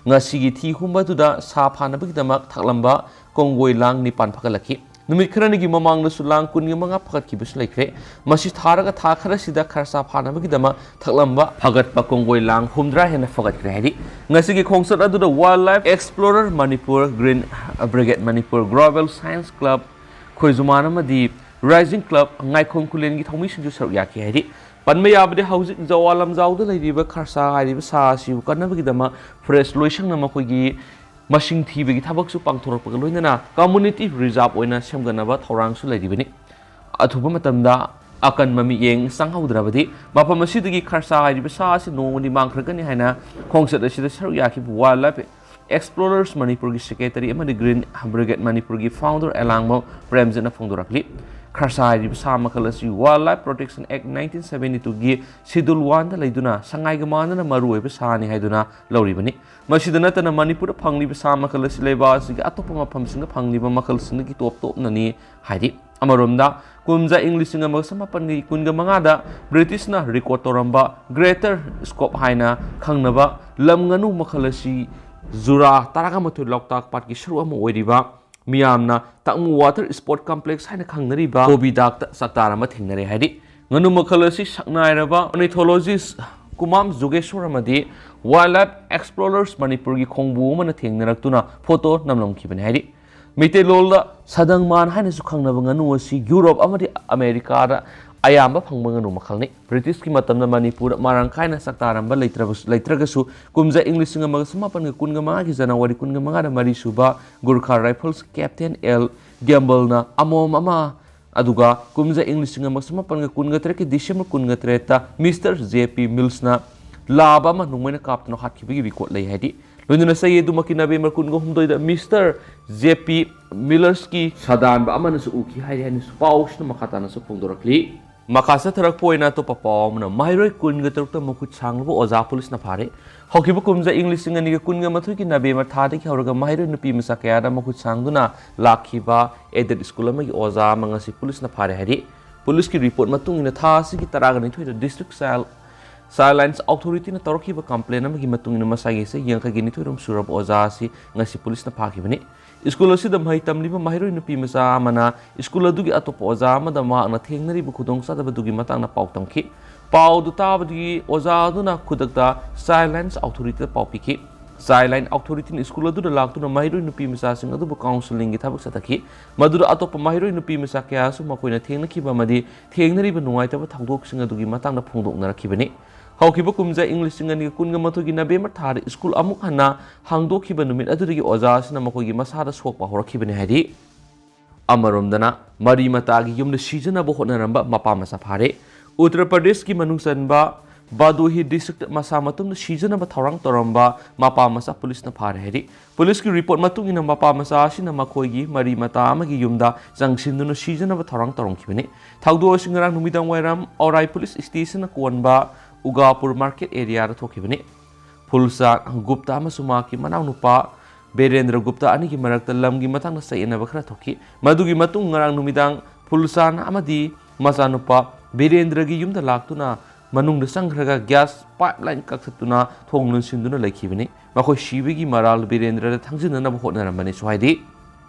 ꯉꯁꯤꯒꯤ ꯊꯤ ꯍꯨꯝꯕ ꯑꯗꯨꯗ ꯁꯥ ꯐꯥꯅꯕꯒꯤꯗꯃꯛ ꯊꯛꯂꯝꯕ ꯀꯣꯡꯒꯣꯏ ꯂꯥꯡ ꯅꯤꯄꯥꯟ ꯐꯒꯠꯂꯛꯈꯤ꯫ ꯅꯨꯃꯤꯠ ꯈꯔꯅꯤꯒꯤ ꯃꯃꯥꯡꯗꯁꯨ ꯂꯥꯡ ꯀꯨꯟꯒ ꯃꯉꯥ ꯐꯒꯠꯈꯤꯕꯁꯨ ꯂꯩꯈ꯭ꯔꯦ꯫ ꯃꯁꯤ ꯊꯥꯔꯒ ꯊꯥ ꯈꯔꯁꯤꯗ ꯈꯔꯁꯥ ꯐꯥꯅꯕꯒꯤꯗꯃꯛ ꯊꯛꯂꯝꯕ ꯐꯒꯠꯄ ꯀꯣꯡꯒꯣꯏ ꯂꯥꯡ ꯍꯨꯝꯗ꯭ꯔꯥ ꯍꯦꯟꯅ ꯐꯒꯠꯈ꯭ꯔꯦ ꯍꯥꯏꯔꯤ꯫ ꯉꯁꯤꯒꯤ ꯈꯣꯡꯆꯠ ꯑꯗꯨꯗ Wildlife Explorer Manipur, Green Brigade Manipur, Global Science Club, ꯈꯣꯏꯖꯨꯃꯥꯟ ꯑꯃꯗꯤ Rising Club, ꯉꯥꯏꯈꯣꯡ ꯈꯨꯂꯦꯟꯒꯤ ꯊꯧꯃꯤꯁꯤꯡꯁꯨ ꯁꯔꯨꯛ ꯌꯥꯈꯤ ꯍꯥꯏꯔꯤ꯫ ꯄꯟꯕ ꯌꯥꯕꯗꯤ ꯍꯧꯖꯤꯛ ꯖꯋꯥ ꯂꯝꯖꯥꯎꯗ ꯂꯩꯔꯤꯕ ꯈꯔꯁꯥ ꯍꯥꯏꯔꯤꯕ ꯁꯥ ꯑꯁꯤꯕꯨ ꯀꯟꯅꯕꯒꯤꯗꯃꯛ ꯐꯣꯔꯦꯁ ꯂꯣꯏꯁꯪꯅ ꯃꯈꯣꯏꯒꯤ ꯃꯁꯤꯡ ꯊꯤꯕꯒꯤ ꯊꯕꯛꯁꯨ ꯄꯥꯡꯊꯣꯔꯛꯄꯒ ꯂꯣꯏꯅꯅ ꯀꯝꯃꯨꯅꯤꯇꯤ ꯔꯤꯖꯥꯔꯚ ꯑꯣꯏꯅ ꯁꯦꯝꯒꯠꯅꯕ ꯊꯧꯔꯥꯡꯁꯨ ꯂꯩꯔꯤꯕꯅꯤ꯫ ꯑꯊꯨꯕ ꯃꯇꯝꯗ ꯑꯀꯟꯕ ꯃꯤꯠꯌꯦꯡ ꯆꯪꯍꯧꯗ꯭ꯔꯕꯗꯤ ꯃꯐꯝ ꯑꯁꯤꯗꯒꯤ ꯈꯔꯁꯥ ꯍꯥꯏꯔꯤꯕ ꯁꯥ ꯑꯁꯤ ꯅꯣꯡꯃꯗꯤ ꯃꯥꯡꯈ꯭ꯔꯒꯅꯤ ꯍꯥꯏꯅ ꯈꯣꯡꯆꯠ ꯑꯁꯤꯗ ꯁꯔꯨꯛ ꯌꯥꯈꯤꯕ Wildlife Explorers ꯃꯅꯤꯄꯨꯔꯒꯤ ꯁꯦꯀ꯭ꯔꯦꯇꯔꯤ ꯑꯃꯗꯤ Green Brigade ꯃꯅꯤꯄꯨꯔꯒꯤ ꯐꯥꯎꯟꯗꯔ ꯑꯦꯂꯥꯡꯕꯝ ꯄ꯭ꯔꯦꯝꯖꯤꯠꯅ ꯐꯣꯡꯗꯣꯔꯛꯂꯤ꯫ ꯈꯔꯁꯥ ꯍꯥꯏꯔꯤꯕ ꯁꯥ ꯃꯈꯜ ꯑꯁꯤ Wildlife Protection Act nineteen seventy twoꯒꯤ Schedule oneꯗ ꯂꯩꯗꯨꯅ ꯁꯉꯥꯏꯒ ꯃꯥꯟꯅꯅ ꯃꯔꯨꯑꯣꯏꯕ ꯁꯥꯅꯤ ꯍꯥꯏꯗꯨꯅ ꯂꯧꯔꯤꯕꯅꯤ꯫ ꯃꯁꯤꯗ ꯅꯠꯇꯅ ꯃꯅꯤꯄꯨꯔꯗ ꯐꯪꯂꯤꯕ ꯁꯥ ꯃꯈꯜ ꯑꯁꯤ ꯂꯩꯕꯥꯛ ꯑꯁꯤꯒꯤ ꯑꯇꯣꯞꯄ ꯃꯐꯝꯁꯤꯡꯗ ꯐꯪꯂꯤꯕ ꯃꯈꯜꯁꯤꯡꯗꯒꯤ ꯇꯣꯞ ꯇꯣꯞꯅꯅꯤ ꯍꯥꯏꯔꯤ꯫ ꯑꯃꯔꯣꯝꯗ, ꯀꯨꯝꯖꯥ ꯏꯪ ꯂꯤꯁꯤꯡ ꯑꯃꯒ ꯆꯃꯥꯄꯟꯒ ꯀꯨꯟꯒ ꯃꯉꯥꯗ ꯕ꯭ꯔꯤꯇꯤꯁꯅ ꯔꯦꯀꯣꯔꯗ ꯇꯧꯔꯝꯕ Greater Scope ꯍꯥꯏꯅ ꯈꯪꯅꯕ ꯂꯝ ꯉꯥꯅꯨ ꯃꯈꯜ ꯑꯁꯤ ꯖꯨꯔꯥ ꯇꯔꯥꯒ ꯃꯥꯊꯣꯏ ꯂꯣꯛꯇꯥꯛ ꯄꯥꯠꯀꯤ ꯁꯔꯨꯛ ꯑꯃ ꯑꯣꯏꯔꯤꯕ, ꯃꯤꯌꯥꯝꯅ ꯇꯥꯡꯃꯨ Water Sport Complex ꯍꯥꯏꯅ ꯈꯪꯅꯔꯤꯕ ꯀꯣꯕꯤꯗꯥꯛꯇ ꯆꯥꯛꯇꯥꯔꯝꯕ ꯊꯦꯡꯅꯔꯦ ꯍꯥꯏꯔꯤ꯫ ꯉꯥꯅꯨ ꯃꯈꯜ ꯑꯁꯤ ꯁꯛꯅꯥꯏꯔꯕ ornithologist ꯀꯨꯃꯥꯝ ꯖꯣꯒꯦꯁꯣꯔ ꯑꯃꯗꯤ Wildlife Explorers ꯃꯅꯤꯄꯨꯔꯒꯤ ꯈꯣꯡꯕꯨ ꯑꯃꯅ ꯊꯦꯡꯅꯔꯛꯇꯨꯅ ꯐꯣꯇꯣ ꯅꯝꯂꯝꯈꯤꯕꯅꯤ ꯍꯥꯏꯔꯤ꯫ ꯃꯩꯇꯩꯂꯣꯟꯗ ꯁꯗꯪꯃꯥꯟ ꯍꯥꯏꯅꯁꯨ ꯈꯪꯅꯕ ꯉꯥꯅꯨ ꯑꯁꯤ ꯌꯨꯔꯣꯞ ꯑꯃꯗꯤ ꯑꯃꯦꯔꯤꯀꯥꯗ ꯑꯌꯥꯝꯕ ꯐꯪꯕ ꯉꯥꯅꯨ ꯃꯈꯜꯅꯤ꯫ ꯕ꯭ꯔꯤꯇꯤꯁꯀꯤ ꯃꯇꯝꯗ ꯃꯅꯤꯄꯨꯔꯗ ꯃꯔꯥꯡ ꯀꯥꯏꯅ ꯆꯥꯛꯇꯥꯔꯝꯕ ꯂꯩꯇ꯭ꯔꯕꯁꯨ, ꯂꯩꯇ꯭ꯔꯒꯁꯨ, ꯀꯨꯝꯖꯥ ꯏꯪ ꯂꯤꯁꯤꯡ ꯑꯃꯒ ꯆꯃꯥꯄꯟꯒ ꯀꯨꯟꯒ ꯃꯉꯥꯒꯤ ꯖꯅꯋꯥꯔꯤ ꯀꯨꯟꯒ ꯃꯉꯥꯗ ꯃꯔꯤ ꯁꯨꯕ ꯒꯨꯔꯈꯥ ꯔꯥꯏꯐꯜꯁ ꯀꯦꯞꯇꯦꯟ ꯑꯦꯜ ꯒꯦꯝꯕꯜꯅ ꯑꯃꯣꯝ ꯑꯃ, ꯑꯗꯨꯒ ꯀꯨꯝꯖꯥ ꯏꯪ ꯂꯤꯁꯤꯡ ꯑꯃꯒ ꯆꯃꯥꯄꯟꯒ ꯀꯨꯟꯒ ꯇꯔꯦꯠꯀꯤ ꯗꯤꯁꯦꯝꯕꯔ ꯀꯨꯟꯒ ꯇꯔꯦꯠꯇ ꯃꯤꯁꯇꯔ ꯖꯦ ꯄꯤ ꯃꯤꯜꯁꯅ ꯂꯥꯕ ꯑꯃ ꯅꯣꯡꯃꯩꯅ ꯀꯥꯞꯇꯨꯅ ꯍꯥꯠꯈꯤꯕꯒꯤ ꯔꯦꯀꯣꯔꯗ ꯂꯩ ꯍꯥꯏꯗꯤ, ꯂꯣꯏꯅꯅ ꯆꯌꯦꯠ ꯑꯗꯨꯃꯛꯀꯤ ꯅꯕꯦꯝꯕꯔ ꯀꯨꯟꯒ ꯍꯨꯝꯗꯣꯏꯗ ꯃꯤꯁꯇꯔ ꯖꯦ ꯄꯤ ꯃꯤꯂꯔꯁꯀꯤ ꯁꯥꯗꯥꯟꯕ ꯑꯃꯅꯁꯨ ꯎꯈꯤ ꯍꯥꯏꯔꯤ ꯍꯥꯏꯅꯁꯨ ꯄꯥꯎꯁꯤꯅ ꯃꯈꯥ ꯇꯥꯅꯁꯨ ꯐꯣꯡꯗꯣꯔꯛꯂꯤ꯫ ꯃꯈꯥ ꯆꯠꯊꯔꯛꯄ ꯑꯣꯏꯅ ꯑꯇꯣꯞꯄ ꯄꯥꯎ ꯑꯃꯅ, ꯃꯍꯩꯔꯣꯏ ꯀꯨꯟꯒ ꯇꯔꯨꯛꯇ ꯃꯈꯨꯠ ꯁꯥꯡꯂꯕ ꯑꯣꯖꯥ ꯄꯨꯂꯤꯁꯅ ꯐꯥꯔꯦ꯫ ꯍꯧꯈꯤꯕ ꯀꯨꯝꯖꯥ ꯏꯪ ꯂꯤꯁꯤꯡ ꯑꯅꯤꯒ ꯀꯨꯟꯒ ꯃꯥꯊꯣꯏꯒꯤ ꯅꯕꯦꯝꯕꯔ ꯊꯥꯗꯒꯤ ꯍꯧꯔꯒ ꯃꯍꯩꯔꯣꯏ ꯅꯨꯄꯤ ꯃꯆꯥ ꯀꯌꯥꯗ ꯃꯈꯨꯠ ꯁꯥꯡꯗꯨꯅ ꯂꯥꯛꯈꯤꯕ aided school ꯑꯃꯒꯤ ꯑꯣꯖꯥ ꯑꯃ ꯉꯁꯤ ꯄꯨꯂꯤꯁꯅ ꯐꯥꯔꯦ ꯍꯥꯏꯔꯤ꯫ ꯄꯨꯂꯤꯁꯀꯤ ꯔꯤꯄꯣꯔꯠ ꯃꯇꯨꯡ ꯏꯟꯅ ꯊꯥ ꯑꯁꯤꯒꯤ ꯇꯔꯥꯒ ꯅꯤꯊꯣꯏꯗ district child, child lines authority ꯅ ꯇꯧꯔꯛꯈꯤꯕ complain ꯑꯃꯒꯤ ꯃꯇꯨꯡ ꯏꯟꯅ ꯃꯁꯥꯒꯤ ꯆꯍꯤ ꯌꯥꯡꯈꯩꯒ ꯅꯤꯊꯣꯏꯔꯣꯝ ꯁꯨꯔꯕ ꯑꯣꯖꯥ ꯑꯁꯤ ꯉꯁꯤ ꯄꯨꯂꯤꯁꯅ ꯐꯥꯈꯤꯕꯅꯤ꯫ ꯁ꯭ꯀꯨꯜ ꯑꯁꯤꯗ ꯃꯍꯩ ꯇꯝꯂꯤꯕ ꯃꯍꯩꯔꯣꯏ ꯅꯨꯄꯤ ꯃꯆꯥ ꯑꯃꯅ ꯁ꯭ꯀꯨꯜ ꯑꯗꯨꯒꯤ ꯑꯇꯣꯞꯄ ꯑꯣꯖꯥ ꯑꯃꯗ ꯃꯍꯥꯛꯅ ꯊꯦꯡꯅꯔꯤꯕ ꯈꯨꯗꯣꯡꯆꯥꯗꯕꯗꯨꯒꯤ ꯃꯇꯥꯡꯗ ꯄꯥꯎ ꯇꯝꯈꯤ꯫ ꯄꯥꯎꯗꯨ ꯇꯥꯕꯗꯒꯤ ꯑꯣꯖꯥ ꯑꯗꯨꯅ ꯈꯨꯗꯛꯇ child lines authority ꯗ ꯄꯥꯎ ꯄꯤꯈꯤ꯫ Child line authority ꯅ ꯁ꯭ꯀꯨꯜ ꯑꯗꯨꯗ ꯂꯥꯛꯇꯨꯅ ꯃꯍꯩꯔꯣꯏ ꯅꯨꯄꯤ ꯃꯆꯥꯁꯤꯡ ꯑꯗꯨꯕꯨ counselling ꯒꯤ ꯊꯕꯛ ꯆꯠꯊꯈꯤ꯫ ꯃꯗꯨꯗ ꯑꯇꯣꯞꯄ ꯃꯍꯩꯔꯣꯏ ꯅꯨꯄꯤ ꯃꯆꯥ ꯀꯌꯥꯁꯨ ꯃꯈꯣꯏꯅ ꯊꯦꯡꯅꯈꯤꯕ ꯑꯃꯗꯤ ꯊꯦꯡꯅꯔꯤꯕ ꯅꯨꯡꯉꯥꯏꯇꯕ ꯊꯧꯗꯣꯛꯁꯤꯡ ꯑꯗꯨꯒꯤ ꯃꯇꯥꯡꯗ ꯐꯣꯡꯗꯣꯛꯅꯔꯛꯈꯤꯕꯅꯤ꯫ ꯍꯧꯈꯤꯕ ꯀꯨꯝꯖꯥ ꯏꯪ ꯂꯤꯁꯤꯡ ꯑꯅꯤꯒ ꯀꯨꯟꯒ ꯃꯥꯊꯣꯏꯒꯤ ꯅꯕꯦꯝꯕꯔ ꯊꯥꯗ ꯁ꯭ꯀꯨꯜ ꯑꯃꯨꯛ ꯍꯟꯅ ꯍꯥꯡꯗꯣꯛꯈꯤꯕ ꯅꯨꯃꯤꯠ ꯑꯗꯨꯗꯒꯤ ꯑꯣꯖꯥ ꯑꯁꯤꯅ ꯃꯈꯣꯏꯒꯤ ꯃꯁꯥꯗ ꯁꯣꯛꯄ ꯍꯧꯔꯛꯈꯤꯕꯅꯤ ꯍꯥꯏꯔꯤ꯫ ꯑꯃꯔꯣꯝꯗꯅ, ꯃꯔꯤ ꯃꯇꯥꯒꯤ ꯌꯨꯝꯗ ꯁꯤꯖꯅꯕ ꯍꯣꯠꯅꯔꯝꯕ ꯃꯄꯥ ꯃꯆꯥ ꯐꯥꯔꯦ꯫ ꯎꯠꯇꯔ ꯄ꯭ꯔꯗꯦꯁꯀꯤ ꯃꯅꯨꯡ ꯆꯟꯕ ꯕꯥꯗꯣꯍꯤ district ꯃꯁꯥ ꯃꯇꯣꯝꯗ ꯁꯤꯖꯅꯕ ꯊꯧꯔꯥꯡ ꯇꯧꯔꯝꯕ ꯃꯄꯥ ꯃꯆꯥ ꯄꯨꯂꯤꯁꯅ ꯐꯥꯔꯦ ꯍꯥꯏꯔꯤ꯫ ꯄꯨꯂꯤꯁꯀꯤ ꯔꯤꯄꯣꯔꯠ ꯃꯇꯨꯡ ꯏꯟꯅ, ꯃꯄꯥ ꯃꯆꯥ ꯑꯁꯤꯅ ꯃꯈꯣꯏꯒꯤ ꯃꯔꯤ ꯃꯇꯥ ꯑꯃꯒꯤ ꯌꯨꯝꯗ ꯆꯪꯁꯤꯟꯗꯨꯅ ꯁꯤꯖꯅꯕ ꯊꯧꯔꯥꯡ ꯇꯧꯔꯝꯈꯤꯕꯅꯤ꯫ ꯊꯧꯗꯣꯛ ꯑꯁꯤ ꯉꯔꯥꯡ ꯅꯨꯃꯤꯗꯥꯡ ꯋꯥꯏꯔꯝ ꯑꯧꯔꯥꯏ ꯄꯨꯂꯤꯁ ꯁ꯭ꯇꯦꯁꯟꯅ ꯀꯣꯟꯕ ꯎꯒꯥꯄꯨꯔ ꯃꯥꯔꯀꯦꯠ ꯑꯦꯔꯤꯌꯥꯗ ꯊꯣꯛꯈꯤꯕꯅꯤ꯫ ꯐꯨꯜꯆꯥꯟ ꯒꯨꯞꯇꯥ ꯑꯃꯁꯨꯡ ꯃꯍꯥꯛꯀꯤ ꯃꯅꯥꯎꯅꯨꯄꯥ ꯕꯤꯔꯦꯟꯗ꯭ꯔ ꯒꯨꯞꯇꯥ ꯑꯅꯤꯒꯤ ꯃꯔꯛꯇ ꯂꯝꯒꯤ ꯃꯇꯥꯡꯗ ꯆꯌꯦꯠꯅꯕ ꯈꯔ ꯊꯣꯛꯈꯤ꯫ ꯃꯗꯨꯒꯤ ꯃꯇꯨꯡ ꯉꯔꯥꯡ ꯅꯨꯃꯤꯗꯥꯡ ꯐꯨꯜꯆꯥꯟ ꯑꯃꯗꯤ ꯃꯆꯥꯅꯨꯄꯥ ꯕꯤꯔꯦꯟꯗ꯭ꯔꯒꯤ ꯌꯨꯝꯗ ꯂꯥꯛꯇꯨꯅ ꯃꯅꯨꯡꯗ ꯆꯪꯈ꯭ꯔꯒ ꯒ꯭ꯌꯥꯁ ꯄꯥꯏꯞ ꯂꯥꯏꯟ ꯀꯛꯊꯠꯇꯨꯅ ꯊꯣꯡ ꯂꯣꯟꯁꯤꯟꯗꯨꯅ ꯂꯩꯈꯤꯕꯅꯤ꯫ ꯃꯈꯣꯏ ꯁꯤꯕꯒꯤ ꯃꯔꯥꯜ ꯕꯤꯔꯦꯟꯗ꯭ꯔꯗ ꯊꯥꯡꯖꯤꯟꯅꯅꯕ ꯍꯣꯠꯅꯔꯝꯕꯅꯤꯁꯨ ꯍꯥꯏꯔꯤ꯫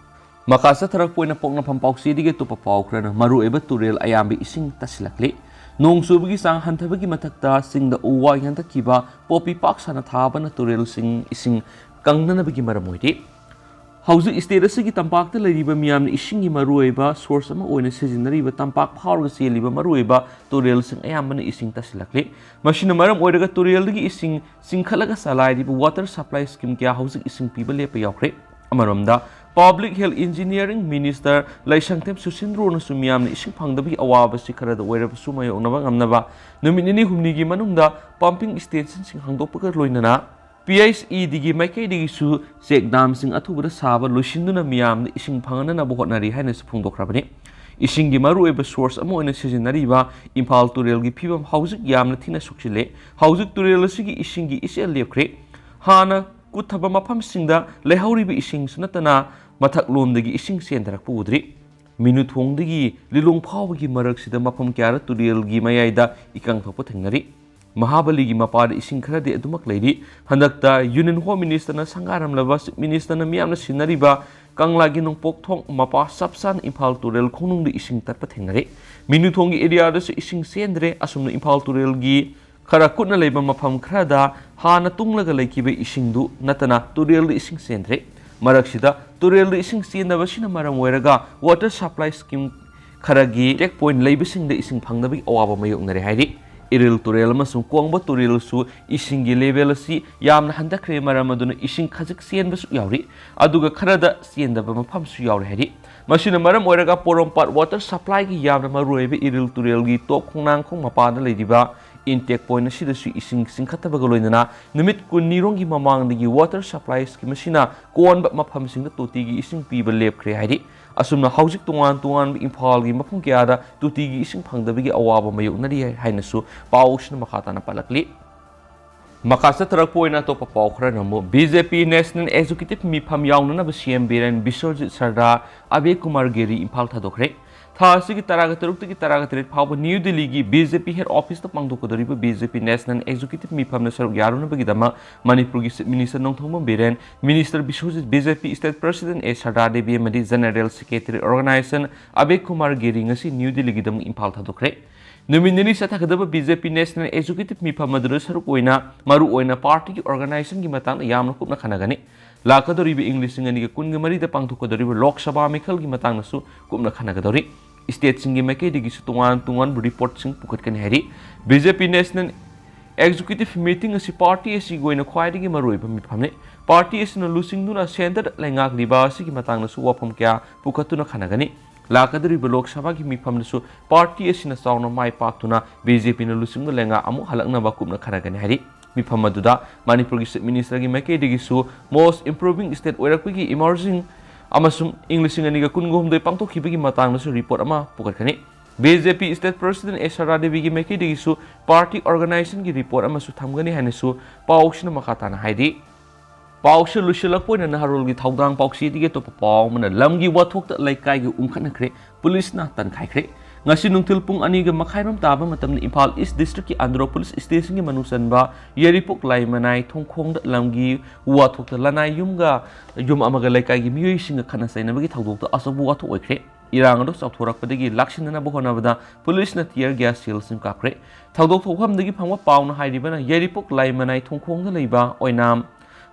ꯃꯈꯥ ꯆꯠꯊꯔꯛꯄ ꯑꯣꯏꯅ ꯄꯣꯛꯅꯐꯝ ꯄꯥꯎꯆꯦꯗꯒꯤ ꯑꯇꯣꯞꯄ ꯄꯥꯎ ꯈꯔꯅ, ꯃꯔꯨꯑꯣꯏꯕ ꯇꯨꯔꯦꯜ ꯑꯌꯥꯝꯕ ꯏꯁꯤꯡ ꯇꯠꯁꯤꯜꯂꯛꯂꯤ꯫ ꯅꯣꯡ ꯆꯨꯕꯒꯤ ꯆꯥꯡ ꯍꯟꯊꯕꯒꯤ ꯃꯊꯛꯇ ꯆꯤꯡꯗ ꯎ ꯋꯥ ꯌꯥꯟꯊꯠꯈꯤꯕ, ꯄꯣꯄꯤ ꯄꯥꯛ ꯁꯟꯅ ꯊꯥꯕꯅ ꯇꯨꯔꯦꯜꯁꯤꯡ ꯏꯁꯤꯡ ꯀꯪꯅꯅꯕꯒꯤ ꯃꯔꯝ ꯑꯣꯏꯔꯤ꯫ ꯍꯧꯖꯤꯛ state ꯑꯁꯤꯒꯤ ꯇꯝꯄꯥꯛꯇ ꯂꯩꯔꯤꯕ ꯃꯤꯌꯥꯝꯅ ꯏꯁꯤꯡꯒꯤ ꯃꯔꯨꯑꯣꯏꯕ source ꯑꯃ ꯑꯣꯏꯅ ꯁꯤꯖꯤꯟꯅꯔꯤꯕ ꯇꯝꯄꯥꯛ ꯐꯥꯎꯔꯒ ꯆꯦꯜꯂꯤꯕ ꯃꯔꯨꯑꯣꯏꯕ ꯇꯨꯔꯦꯜꯁꯤꯡ ꯑꯌꯥꯝꯕꯅ ꯏꯁꯤꯡ ꯇꯠꯁꯤꯜꯂꯛꯂꯤ꯫ ꯃꯁꯤꯅ ꯃꯔꯝ ꯑꯣꯏꯔꯒ ꯇꯨꯔꯦꯜꯗꯒꯤ ꯏꯁꯤꯡ ꯆꯤꯡꯈꯠꯂꯒ ꯆꯂꯥꯏꯔꯤꯕ water supply scheme ꯀꯌꯥ ꯍꯧꯖꯤꯛ ꯏꯁꯤꯡ ꯄꯤꯕ ꯂꯦꯞꯄ ꯌꯥꯎꯈ꯭ꯔꯦ꯫ ꯑꯃꯔꯣꯝꯗ, Public Health Engineering Minister ꯂꯩꯁꯪꯊꯦꯝ ꯁꯨꯁꯤꯟꯗ꯭ꯔꯣꯅꯁꯨ ꯃꯤꯌꯥꯝꯅ ꯏꯁꯤꯡ ꯐꯪꯗꯕꯒꯤ ꯑꯋꯥꯕꯁꯤ ꯈꯔꯗ ꯑꯣꯏꯔꯕꯁꯨ ꯃꯥꯌꯣꯛꯅꯕ ꯉꯝꯅꯕ ꯅꯨꯃꯤꯠ ꯅꯤꯅꯤ ꯍꯨꯝꯅꯤꯒꯤ ꯃꯅꯨꯡꯗ pumping stationꯁꯤꯡ ꯍꯥꯡꯗꯣꯛꯄꯒ ꯂꯣꯏꯅꯅ ꯄꯤ ꯑꯩꯆ ꯏ ꯗꯤꯒꯤ ꯃꯥꯏꯀꯩꯗꯒꯤꯁꯨ ꯆꯦꯛ ꯗꯥꯝꯁꯤꯡ ꯑꯊꯨꯕꯗ ꯁꯥꯕ ꯂꯣꯏꯁꯤꯟꯗꯨꯅ ꯃꯤꯌꯥꯝꯗ ꯏꯁꯤꯡ ꯐꯪꯍꯟꯅꯅꯕ ꯍꯣꯠꯅꯔꯤ ꯍꯥꯏꯅꯁꯨ ꯐꯣꯡꯗꯣꯛꯈ꯭ꯔꯕꯅꯤ꯫ ꯏꯁꯤꯡꯒꯤ ꯃꯔꯨꯑꯣꯏꯕ ꯁꯣꯔꯁ ꯑꯃ ꯑꯣꯏꯅ ꯁꯤꯖꯤꯟꯅꯔꯤꯕ ꯏꯝꯐꯥꯜ ꯇꯨꯔꯦꯜꯒꯤ ꯐꯤꯕꯝ ꯍꯧꯖꯤꯛ ꯌꯥꯝꯅ ꯊꯤꯅ ꯁꯣꯛꯆꯤꯜꯂꯦ꯫ ꯍꯧꯖꯤꯛ ꯇꯨꯔꯦꯜ ꯑꯁꯤꯒꯤ ꯏꯁꯤꯡꯒꯤ ꯏꯆꯦꯜ ꯂꯦꯞꯈ꯭ꯔꯦ꯫ ꯍꯥꯟꯅ ꯀꯨꯠꯊꯕ ꯃꯐꯝꯁꯤꯡꯗ ꯂꯩꯍꯧꯔꯤꯕ ꯏꯁꯤꯡꯁꯨ ꯅꯠꯇꯅ ꯃꯊꯛꯂꯣꯝꯗꯒꯤ ꯏꯁꯤꯡ ꯆꯦꯟꯊꯔꯛꯄ ꯎꯗ꯭ꯔꯤ꯫ ꯃꯤꯅꯨꯊꯣꯡꯗꯒꯤ ꯂꯤꯂꯣꯡ ꯐꯥꯎꯕꯒꯤ ꯃꯔꯛꯁꯤꯗ ꯃꯐꯝ ꯀꯌꯥꯗ ꯇꯨꯔꯦꯜꯒꯤ ꯃꯌꯥꯏꯗ ꯏꯀꯪ ꯊꯣꯛꯄ ꯊꯦꯡꯅꯔꯤ꯫ ꯃꯍꯥꯕꯂꯤꯒꯤ ꯃꯄꯥꯗ ꯏꯁꯤꯡ ꯈꯔꯗꯤ ꯑꯗꯨꯃꯛ ꯂꯩꯔꯤ꯫ ꯍꯟꯗꯛꯇ ꯌꯨꯅꯤꯌꯟ ꯍꯣꯝ ꯃꯤꯅꯤꯁꯇꯔꯅ ꯁꯪꯒꯥꯔꯝꯂꯕ ꯆꯤꯐ ꯃꯤꯅꯤꯁꯇꯔꯅ ꯃꯤꯌꯥꯝꯅ ꯁꯤꯟꯅꯔꯤꯕ ꯀꯪꯂꯥꯒꯤ ꯅꯣꯡꯄꯣꯛ ꯊꯣꯡ ꯃꯄꯥ ꯆꯞ ꯆꯥꯅ ꯏꯝꯐꯥꯜ ꯇꯨꯔꯦꯜ ꯈꯣꯡꯅꯨꯡꯗ ꯏꯁꯤꯡ ꯇꯠꯄ ꯊꯦꯡꯅꯔꯤ꯫ ꯃꯤꯅꯨꯊꯣꯡꯒꯤ ꯑꯦꯔꯤꯌꯥꯗꯁꯨ ꯏꯁꯤꯡ ꯆꯦꯟꯗ꯭ꯔꯦ꯫ ꯑꯁꯨꯝꯅ ꯏꯝꯐꯥꯜ ꯇꯨꯔꯦꯜꯒꯤ ꯈꯔ ꯀꯨꯠꯅ ꯂꯩꯕ ꯃꯐꯝ ꯈꯔꯗ ꯍꯥꯟꯅ ꯇꯨꯡꯂꯒ ꯂꯩꯈꯤꯕ ꯏꯁꯤꯡꯗꯨ ꯅꯠꯇꯅ ꯇꯨꯔꯦꯜꯗ ꯏꯁꯤꯡ ꯆꯦꯟꯗ꯭ꯔꯦ꯫ ꯃꯔꯛꯁꯤꯗ ꯇꯨꯔꯦꯜꯗ ꯏꯁꯤꯡ ꯆꯦꯟꯗꯕꯁꯤꯅ ꯃꯔꯝ ꯑꯣꯏꯔꯒ ꯋꯥꯇꯔ ꯁꯄ꯭ꯂꯥꯏ ꯁ꯭ꯀꯤꯝ ꯈꯔꯒꯤ ꯇꯦꯛ ꯄꯣꯏꯟꯠ ꯂꯩꯕꯁꯤꯡꯗ ꯏꯁꯤꯡ ꯐꯪꯗꯕꯒꯤ ꯑꯋꯥꯕ ꯃꯥꯌꯣꯛꯅꯔꯦ ꯍꯥꯏꯔꯤ꯫ ꯏꯔꯤꯜ ꯇꯨꯔꯦꯜ ꯑꯃꯁꯨꯡ ꯀꯣꯡꯕ ꯇꯨꯔꯦꯜꯁꯨ ꯏꯁꯤꯡꯒꯤ ꯂꯦꯚꯦꯜ ꯑꯁꯤ ꯌꯥꯝꯅ ꯍꯟꯊꯈ꯭ꯔꯦ, ꯃꯔꯝ ꯑꯗꯨꯅ ꯏꯁꯤꯡ ꯈꯖꯤꯛ ꯆꯦꯟꯕꯁꯨ ꯌꯥꯎꯔꯤ, ꯑꯗꯨꯒ ꯈꯔꯗ ꯆꯦꯟꯗꯕ ꯃꯐꯝꯁꯨ ꯌꯥꯎꯔꯦ ꯍꯥꯏꯔꯤ꯫ ꯃꯁꯤꯅ ꯃꯔꯝ ꯑꯣꯏꯔꯒ ꯄꯣꯔꯣꯝꯄꯥꯠ ꯋꯥꯇꯔ ꯁꯄ꯭ꯂꯥꯏꯒꯤ ꯌꯥꯝꯅ ꯃꯔꯨꯑꯣꯏꯕ ꯏꯔꯤꯜ ꯇꯨꯔꯦꯜꯒꯤ ꯇꯣꯞ ꯈꯣꯡꯅꯥꯡꯈꯣꯡ ꯃꯄꯥꯗ ꯂꯩꯔꯤꯕ ꯏꯟꯇꯦꯛ ꯄꯣꯏꯟꯠ ꯑꯁꯤꯗꯁꯨ ꯏꯁꯤꯡ ꯆꯤꯡꯈꯠꯇꯕꯒ ꯂꯣꯏꯅꯅ ꯅꯨꯃꯤꯠ ꯀꯨꯟꯅꯤꯔꯣꯝꯒꯤ ꯃꯃꯥꯡꯗꯒꯤ ꯋꯥꯇꯔ ꯁꯄ꯭ꯂꯥꯏ ꯁ꯭ꯀꯤꯝ ꯑꯁꯤꯅ ꯀꯣꯟꯕ ꯃꯐꯝꯁꯤꯡꯗ ꯇꯣꯇꯤꯒꯤ ꯏꯁꯤꯡ ꯄꯤꯕ ꯂꯦꯞꯈ꯭ꯔꯦ ꯍꯥꯏꯔꯤ꯫ ꯑꯁꯨꯝꯅ ꯍꯧꯖꯤꯛ ꯇꯣꯉꯥꯟ ꯇꯣꯉꯥꯟꯕ ꯏꯝꯐꯥꯜꯒꯤ ꯃꯐꯝ ꯀꯌꯥꯗ ꯇꯣꯇꯤꯒꯤ ꯏꯁꯤꯡ ꯐꯪꯗꯕꯒꯤ ꯑꯋꯥꯕ ꯃꯥꯌꯣꯛꯅꯔꯤ ꯍꯥꯏꯅꯁꯨ ꯄꯥꯎ ꯑꯁꯤꯅ ꯃꯈꯥ ꯇꯥꯅ ꯄꯜꯂꯛꯂꯤ꯫ ꯃꯈꯥ ꯆꯠꯊꯔꯛꯄ ꯑꯣꯏꯅ ꯑꯇꯣꯞꯄ ꯄꯥꯎ ꯈꯔꯅ ꯑꯃꯨꯛ B J P national executive ꯃꯤꯐꯝ ꯌꯥꯎꯅꯅꯕ ꯁꯤ ꯑꯦꯝ ꯕꯤꯔꯦꯟ ꯕꯤꯁ꯭ꯋꯖꯤꯠ ꯁꯔꯗꯥ, ꯑꯕꯦ ꯀꯨꯃꯥꯔ ꯒꯦꯔꯤ ꯏꯝꯐꯥꯜ ꯊꯥꯗꯣꯛꯈ꯭ꯔꯦ꯫ ꯊꯥ ꯑꯁꯤꯒꯤ ꯇꯔꯥꯒ ꯇꯔꯨꯛꯇꯒꯤ ꯇꯔꯥꯒ ꯇꯔꯦꯠ ꯐꯥꯎꯕ ꯅ꯭ꯌꯨ ꯗꯤꯜꯂꯤꯒꯤ ꯕꯤ ꯖꯦ ꯄꯤ ꯍꯦꯗ ꯑꯣꯐꯤꯁꯇ ꯄꯥꯡꯊꯣꯛꯀꯗꯧꯔꯤꯕ B J P national executive ꯃꯤꯐꯝꯗ ꯁꯔꯨꯛ ꯌꯥꯔꯨꯅꯕꯒꯤꯗꯃꯛ ꯃꯅꯤꯄꯨꯔꯒꯤ chief minister Nongthombam Biren, minister Biswajit, B J P state president A Sharda Devi ꯑꯃꯗꯤ general secretary organisation Abhay Kumar ꯒꯦꯔꯤ ꯉꯁꯤ ꯅ꯭ꯌꯨ ꯗꯤꯜꯂꯤꯒꯤꯗꯃꯛ ꯏꯝꯐꯥꯜ ꯊꯥꯗꯣꯛꯈ꯭ꯔꯦ꯫ ꯅꯨꯃꯤꯠ ꯅꯤꯅꯤ ꯆꯠꯊꯒꯗꯕ B J P national executive ꯃꯤꯐꯝ ꯑꯗꯨꯗ ꯁꯔꯨꯛ ꯑꯣꯏꯅ ꯃꯔꯨꯑꯣꯏꯅ ꯄꯥꯔꯇꯤꯒꯤ ꯑꯣꯔꯒꯅꯥꯏꯖꯦꯁꯟꯒꯤ ꯃꯇꯥꯡꯗ ꯌꯥꯝꯅ ꯀꯨꯞꯅ ꯈꯟꯅꯒꯅꯤ꯫ ꯂꯥꯛꯀꯗꯧꯔꯤꯕ ꯏꯪ ꯂꯤꯁꯤꯡ ꯑꯅꯤꯒ ꯀꯨꯟꯒ ꯃꯔꯤꯗ ꯄꯥꯡꯊꯣꯛꯀꯗꯧꯔꯤꯕ ꯂꯣꯛ ꯁꯚꯥ ꯃꯤꯈꯜꯒꯤ ꯃꯇꯥꯡꯗꯁꯨ ꯀꯨꯞꯅ ꯈꯟꯅꯒꯗꯧꯔꯤ꯫ ꯁ꯭ꯇꯦꯠꯁꯤꯡꯒꯤ ꯃꯥꯏꯀꯩꯗꯒꯤꯁꯨ ꯇꯣꯉꯥꯟ ꯇꯣꯉꯥꯟꯕ ꯔꯤꯄꯣꯔꯠꯁꯤꯡ ꯄꯨꯈꯠꯀꯅꯤ ꯍꯥꯏꯔꯤ꯫ B J P national executive meeting ꯑꯁꯤ ꯄꯥꯔꯇꯤ ꯑꯁꯤꯒꯤ ꯑꯣꯏꯅ ꯈ꯭ꯋꯥꯏꯗꯒꯤ ꯃꯔꯨꯑꯣꯏꯕ ꯃꯤꯐꯝꯅꯤ꯫ ꯄꯥꯔꯇꯤ ꯑꯁꯤꯅ ꯂꯨꯆꯤꯡꯗꯨꯅ ꯁꯦꯟꯇꯔꯗ ꯂꯩꯉꯥꯛꯂꯤꯕ ꯑꯁꯤꯒꯤ ꯃꯇꯥꯡꯗꯁꯨ ꯋꯥꯐꯝ ꯀꯌꯥ ꯄꯨꯈꯠꯇꯨꯅ ꯈꯟꯅꯒꯅꯤ꯫ ꯂꯥꯛꯀꯗꯧꯔꯤꯕ ꯂꯣꯛ ꯁꯚꯥꯒꯤ ꯃꯤꯐꯝꯗꯁꯨ ꯄꯥꯔꯇꯤ ꯑꯁꯤꯅ ꯆꯥꯎꯅ ꯃꯥꯏ ꯄꯥꯛꯇꯨꯅ ꯕꯤ ꯖꯦ ꯄꯤꯅ ꯂꯨꯆꯤꯡꯕ ꯂꯩꯉꯥꯛ ꯑꯃꯨꯛ ꯍꯜꯂꯛꯅꯕ ꯀꯨꯞꯅ ꯈꯟꯅꯒꯅꯤ ꯍꯥꯏꯔꯤ꯫ ꯃꯤꯐꯝ ꯑꯗꯨꯗ ꯃꯅꯤꯄꯨꯔꯒꯤ Chief Minister ꯒꯤ ꯃꯥꯏꯀꯩꯗꯒꯤꯁꯨ most improving state ꯑꯣꯏꯔꯛꯄꯒꯤ emerging ꯑꯃꯁꯨꯡ ꯏꯪ ꯂꯤꯁꯤꯡ ꯑꯅꯤꯒ ꯀꯨꯟꯒ ꯍꯨꯝꯗꯣꯏ ꯄꯥꯡꯊꯣꯛꯈꯤꯕꯒꯤ ꯃꯇꯥꯡꯗꯁꯨ report ꯑꯃ ꯄꯨꯈꯠꯀꯅꯤ꯫ B J P state president ꯑꯦꯁ ꯁꯔꯗꯥ ꯗꯦꯕꯤꯒꯤ ꯃꯥꯏꯀꯩꯗꯒꯤꯁꯨ party organization ꯒꯤ report ꯑꯃꯁꯨ ꯊꯝꯒꯅꯤ ꯍꯥꯏꯅꯁꯨ ꯄꯥꯎꯁꯤꯅ ꯃꯈꯥ ꯇꯥꯅ ꯍꯥꯏꯔꯤ꯫ ꯄꯥꯎꯁꯤ ꯂꯣꯏꯁꯤꯜꯂꯛꯄ ꯑꯣꯏꯅ ꯅꯍꯥꯔꯣꯜꯒꯤ ꯊꯧꯗꯥꯡ ꯄꯥꯎꯆꯦꯗꯒꯤ ꯑꯇꯣꯞꯄ ꯄꯥꯎ ꯑꯃꯅ ꯂꯝꯒꯤ ꯋꯥꯊꯣꯛꯇ ꯂꯩꯀꯥꯏꯒꯤ ꯎꯪꯈꯠꯅꯈ꯭ꯔꯦ, ꯄꯨꯂꯤꯁꯅ ꯇꯟꯈꯥꯏꯈ꯭ꯔꯦ꯫ ꯉꯁꯤ ꯅꯨꯡꯊꯤꯜ ꯄꯨꯡ ꯑꯅꯤꯒ ꯃꯈꯥꯏꯔꯣꯝ ꯇꯥꯕ ꯃꯇꯝꯗ ꯏꯝꯐꯥꯜ East District ꯀꯤ ꯑꯟꯗ꯭ꯔꯣ Police Station ꯒꯤ ꯃꯅꯨꯡ ꯆꯟꯕ ꯌꯥꯏꯔꯤꯄꯣꯛ ꯂꯥꯏꯃꯅꯥꯏ ꯊꯣꯡꯈꯣꯡꯗ ꯂꯝꯒꯤ ꯋꯥꯊꯣꯛꯇ ꯂꯅꯥꯏ ꯌꯨꯝꯒ ꯌꯨꯝ ꯑꯃꯒ ꯂꯩꯀꯥꯏꯒꯤ ꯃꯤꯑꯣꯏꯁꯤꯡꯒ ꯈꯠꯅ ꯆꯩꯅꯕꯒꯤ ꯊꯧꯗꯣꯛꯇ ꯑꯆꯧꯕ ꯋꯥꯊꯣꯛ ꯑꯣꯏꯈ꯭ꯔꯦ꯫ ꯏꯔꯥꯡ ꯑꯗꯨ ꯆꯥꯎꯊꯣꯔꯛꯄꯗꯒꯤ ꯂꯥꯛꯁꯤꯟꯅꯅꯕ ꯍꯣꯠꯅꯕꯗ ꯄꯨꯂꯤꯁꯅ tear gas shell ꯁꯤꯡ ꯀꯥꯞꯈ꯭ꯔꯦ꯫ ꯊꯧꯗꯣꯛ ꯊꯣꯛꯐꯝꯗꯒꯤ ꯐꯪꯕ ꯄꯥꯎꯅ ꯍꯥꯏꯔꯤꯕꯅ ꯌꯥꯏꯔꯤꯄꯣꯛ ꯂꯥꯏꯃꯅꯥꯏ ꯊꯣꯡꯈꯣꯡꯗ ꯂꯩꯕ ꯑꯣꯏꯅꯥꯝ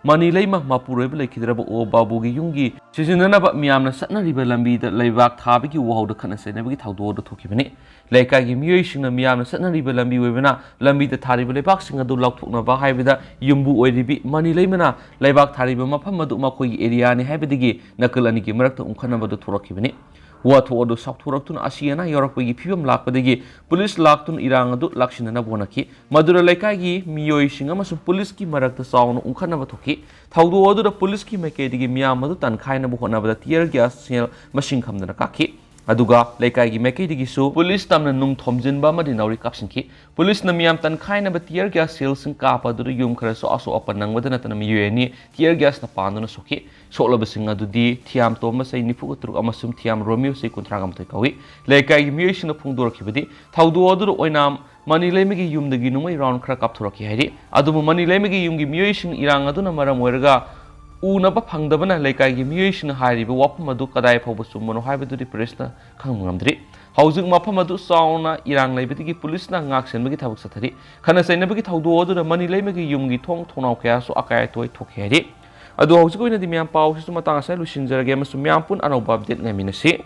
ꯃꯅꯤ ꯂꯩꯃ ꯃꯄꯨꯔꯣꯏꯕ ꯂꯩꯈꯤꯗ꯭ꯔꯕ ꯑꯣ ꯕꯥꯕꯨꯒꯤ ꯌꯨꯝꯒꯤ ꯁꯤꯖꯤꯟꯅꯅꯕ ꯃꯤꯌꯥꯝꯅ ꯆꯠꯅꯔꯤꯕ ꯂꯝꯕꯤꯗ ꯂꯩꯕꯥꯛ ꯊꯥꯕꯒꯤ ꯋꯥꯍꯧꯗ ꯈꯠꯅ ꯆꯩꯅꯕꯒꯤ ꯊꯧꯗꯣꯛ ꯑꯗꯨ ꯊꯣꯛꯈꯤꯕꯅꯤ꯫ ꯂꯩꯀꯥꯏꯒꯤ ꯃꯤꯑꯣꯏꯁꯤꯡꯅ ꯃꯤꯌꯥꯝꯅ ꯆꯠꯅꯔꯤꯕ ꯂꯝꯕꯤ ꯑꯣꯏꯕꯅ ꯂꯝꯕꯤꯗ ꯊꯥꯔꯤꯕ ꯂꯩꯕꯥꯛꯁꯤꯡ ꯑꯗꯨ ꯂꯧꯊꯣꯛꯅꯕ ꯍꯥꯏꯕꯗ ꯌꯨꯝꯕꯨ ꯑꯣꯏꯔꯤꯕꯤ ꯃꯅꯤ ꯂꯩꯃꯅ ꯂꯩꯕꯥꯛ ꯊꯥꯔꯤꯕ ꯃꯐꯝ ꯑꯗꯨ ꯃꯈꯣꯏꯒꯤ area ꯅꯤ ꯍꯥꯏꯕꯗꯒꯤ ꯅꯥꯀꯜ ꯑꯅꯤꯒꯤ ꯃꯔꯛꯇ ꯎꯪꯈꯠꯅꯕ ꯑꯗꯨ ꯊꯣꯛꯂꯛꯈꯤꯕꯅꯤ꯫ ꯋꯥꯊꯣꯛ ꯑꯗꯨ ꯆꯥꯎꯊꯣꯔꯛꯇꯨꯅ ꯑꯁꯤ ꯑꯅꯥ ꯌꯥꯎꯔꯛꯄꯒꯤ ꯐꯤꯕꯝ ꯂꯥꯛꯄꯗꯒꯤ ꯄꯨꯂꯤꯁ ꯂꯥꯛꯇꯨꯅ ꯏꯔꯥꯡ ꯑꯗꯨ ꯂꯥꯛꯁꯤꯟꯅꯅꯕ ꯍꯣꯠꯅꯈꯤ꯫ ꯃꯗꯨꯗ ꯂꯩꯀꯥꯏꯒꯤ ꯃꯤꯑꯣꯏꯁꯤꯡ ꯑꯃꯁꯨꯡ ꯄꯨꯂꯤꯁꯀꯤ ꯃꯔꯛꯇ ꯆꯥꯎꯅ ꯎꯪꯈꯠꯅꯕ ꯊꯣꯛꯈꯤ꯫ ꯊꯧꯗꯣꯛ ꯑꯗꯨꯗ ꯄꯨꯂꯤꯁꯀꯤ ꯃꯥꯏꯀꯩꯗꯒꯤ ꯃꯤꯌꯥꯝ ꯑꯗꯨ ꯇꯟꯈꯥꯏꯅꯕ ꯍꯣꯠꯅꯕꯗ tear gas shell ꯃꯁꯤꯡ ꯈꯪꯗꯅ ꯀꯥꯞꯈꯤ꯫ ꯑꯗꯨꯒ ꯂꯩꯀꯥꯏꯒꯤ ꯃꯥꯏꯀꯩꯗꯒꯤꯁꯨ ꯄꯨꯂꯤꯁ ꯇꯝꯅ ꯅꯨꯡ ꯊꯣꯝꯖꯤꯟꯕ ꯑꯃꯗꯤ ꯅꯥꯎꯔꯤ ꯀꯥꯞꯁꯤꯟꯈꯤ꯫ ꯄꯨꯂꯤꯁꯅ ꯃꯤꯌꯥꯝ ꯇꯟꯈꯥꯏꯅꯕ tear gas shell ꯁꯤꯡ ꯀꯥꯞꯄ ꯑꯗꯨꯗ ꯌꯨꯝ ꯈꯔꯁꯨ ꯑꯁꯣꯛ ꯑꯄꯟ ꯅꯪꯕꯗ ꯅꯠꯇꯅ ꯃꯤꯑꯣꯏ ꯑꯅꯤ tear gas ꯅ ꯄꯥꯟꯗꯨꯅ ꯁꯣꯛꯈꯤ꯫ ꯁꯣꯛꯂꯕꯁꯤꯡ ꯑꯗꯨꯗꯤ ꯊꯤꯌꯥꯝ ꯇꯣꯝꯕ ꯆꯍꯤ ꯅꯤꯐꯨꯒ ꯇꯔꯨꯛ ꯑꯃꯁꯨꯡ ꯊꯤꯌꯥꯝ ꯔꯣꯃꯤꯌꯣ ꯆꯍꯤ ꯀꯨꯟꯊ꯭ꯔꯥꯒ ꯃꯥꯊꯣꯏ ꯀꯧꯏ꯫ ꯂꯩꯀꯥꯏꯒꯤ ꯃꯤꯑꯣꯏꯁꯤꯡꯅ ꯐꯣꯡꯗꯣꯔꯛꯈꯤꯕꯗꯤ ꯊꯧꯗꯣꯛ ꯑꯗꯨꯗ ꯑꯣꯏꯅꯥꯝ ꯃꯅꯤ ꯂꯩꯃꯒꯤ ꯌꯨꯝꯗꯒꯤ ꯅꯣꯡꯃꯩ round ꯈꯔ ꯀꯥꯞꯊꯣꯔꯛꯈꯤ ꯍꯥꯏꯔꯤ꯫ ꯑꯗꯨꯕꯨ ꯃꯅꯤ ꯂꯩꯃꯒꯤ ꯌꯨꯝꯒꯤ ꯃꯤꯑꯣꯏꯁꯤꯡ ꯏꯔꯥꯡ ꯑꯗꯨꯅ ꯃꯔꯝ ꯑꯣꯏꯔꯒ ꯎꯅꯕ ꯐꯪꯗꯕꯅ ꯂꯩꯀꯥꯏꯒꯤ ꯃꯤꯑꯣꯏꯁꯤꯡꯅ ꯍꯥꯏꯔꯤꯕ ꯋꯥꯐꯝ ꯑꯗꯨ ꯀꯗꯥꯏ ꯐꯥꯎꯕ ꯆꯨꯝꯕꯅꯣ ꯍꯥꯏꯕꯗꯨꯗꯤ ꯄꯨꯂꯤꯁꯅ ꯈꯪꯕ ꯉꯝꯗ꯭ꯔꯤ꯫ ꯍꯧꯖꯤꯛ ꯃꯐꯝ ꯑꯗꯨ ꯆꯥꯎꯅ ꯏꯔꯥꯡ ꯂꯩꯕꯗꯒꯤ ꯄꯨꯂꯤꯁꯅ ꯉꯥꯛꯁꯦꯟꯕꯒꯤ ꯊꯕꯛ ꯆꯠꯊꯔꯤ꯫ ꯈꯠꯅ ꯆꯩꯅꯕꯒꯤ ꯊꯧꯗꯣꯛ ꯑꯗꯨꯗ ꯃꯅꯤ ꯂꯩꯃꯒꯤ ꯌꯨꯝꯒꯤ ꯊꯣꯡ ꯊꯣꯡꯅꯥꯎ ꯀꯌꯥꯁꯨ ꯑꯀꯥꯏ ꯑꯇꯣꯏ ꯊꯣꯛꯈꯤ ꯍꯥꯏꯔꯤ꯫ ꯑꯗꯨ ꯍꯧꯖꯤꯛ ꯑꯣꯏꯅꯗꯤ ꯃꯌꯥꯝ ꯄꯥꯎꯁꯤꯁꯨ ꯃꯇꯥꯡ ꯑꯁꯤꯗ ꯂꯣꯏꯁꯤꯟꯖꯔꯒꯦ ꯑꯃꯁꯨꯡ ꯃꯌꯥꯝ ꯄꯨꯟꯅ ꯑꯅꯧꯕ update ꯉꯥꯏꯃꯤꯟꯅꯁꯤ꯫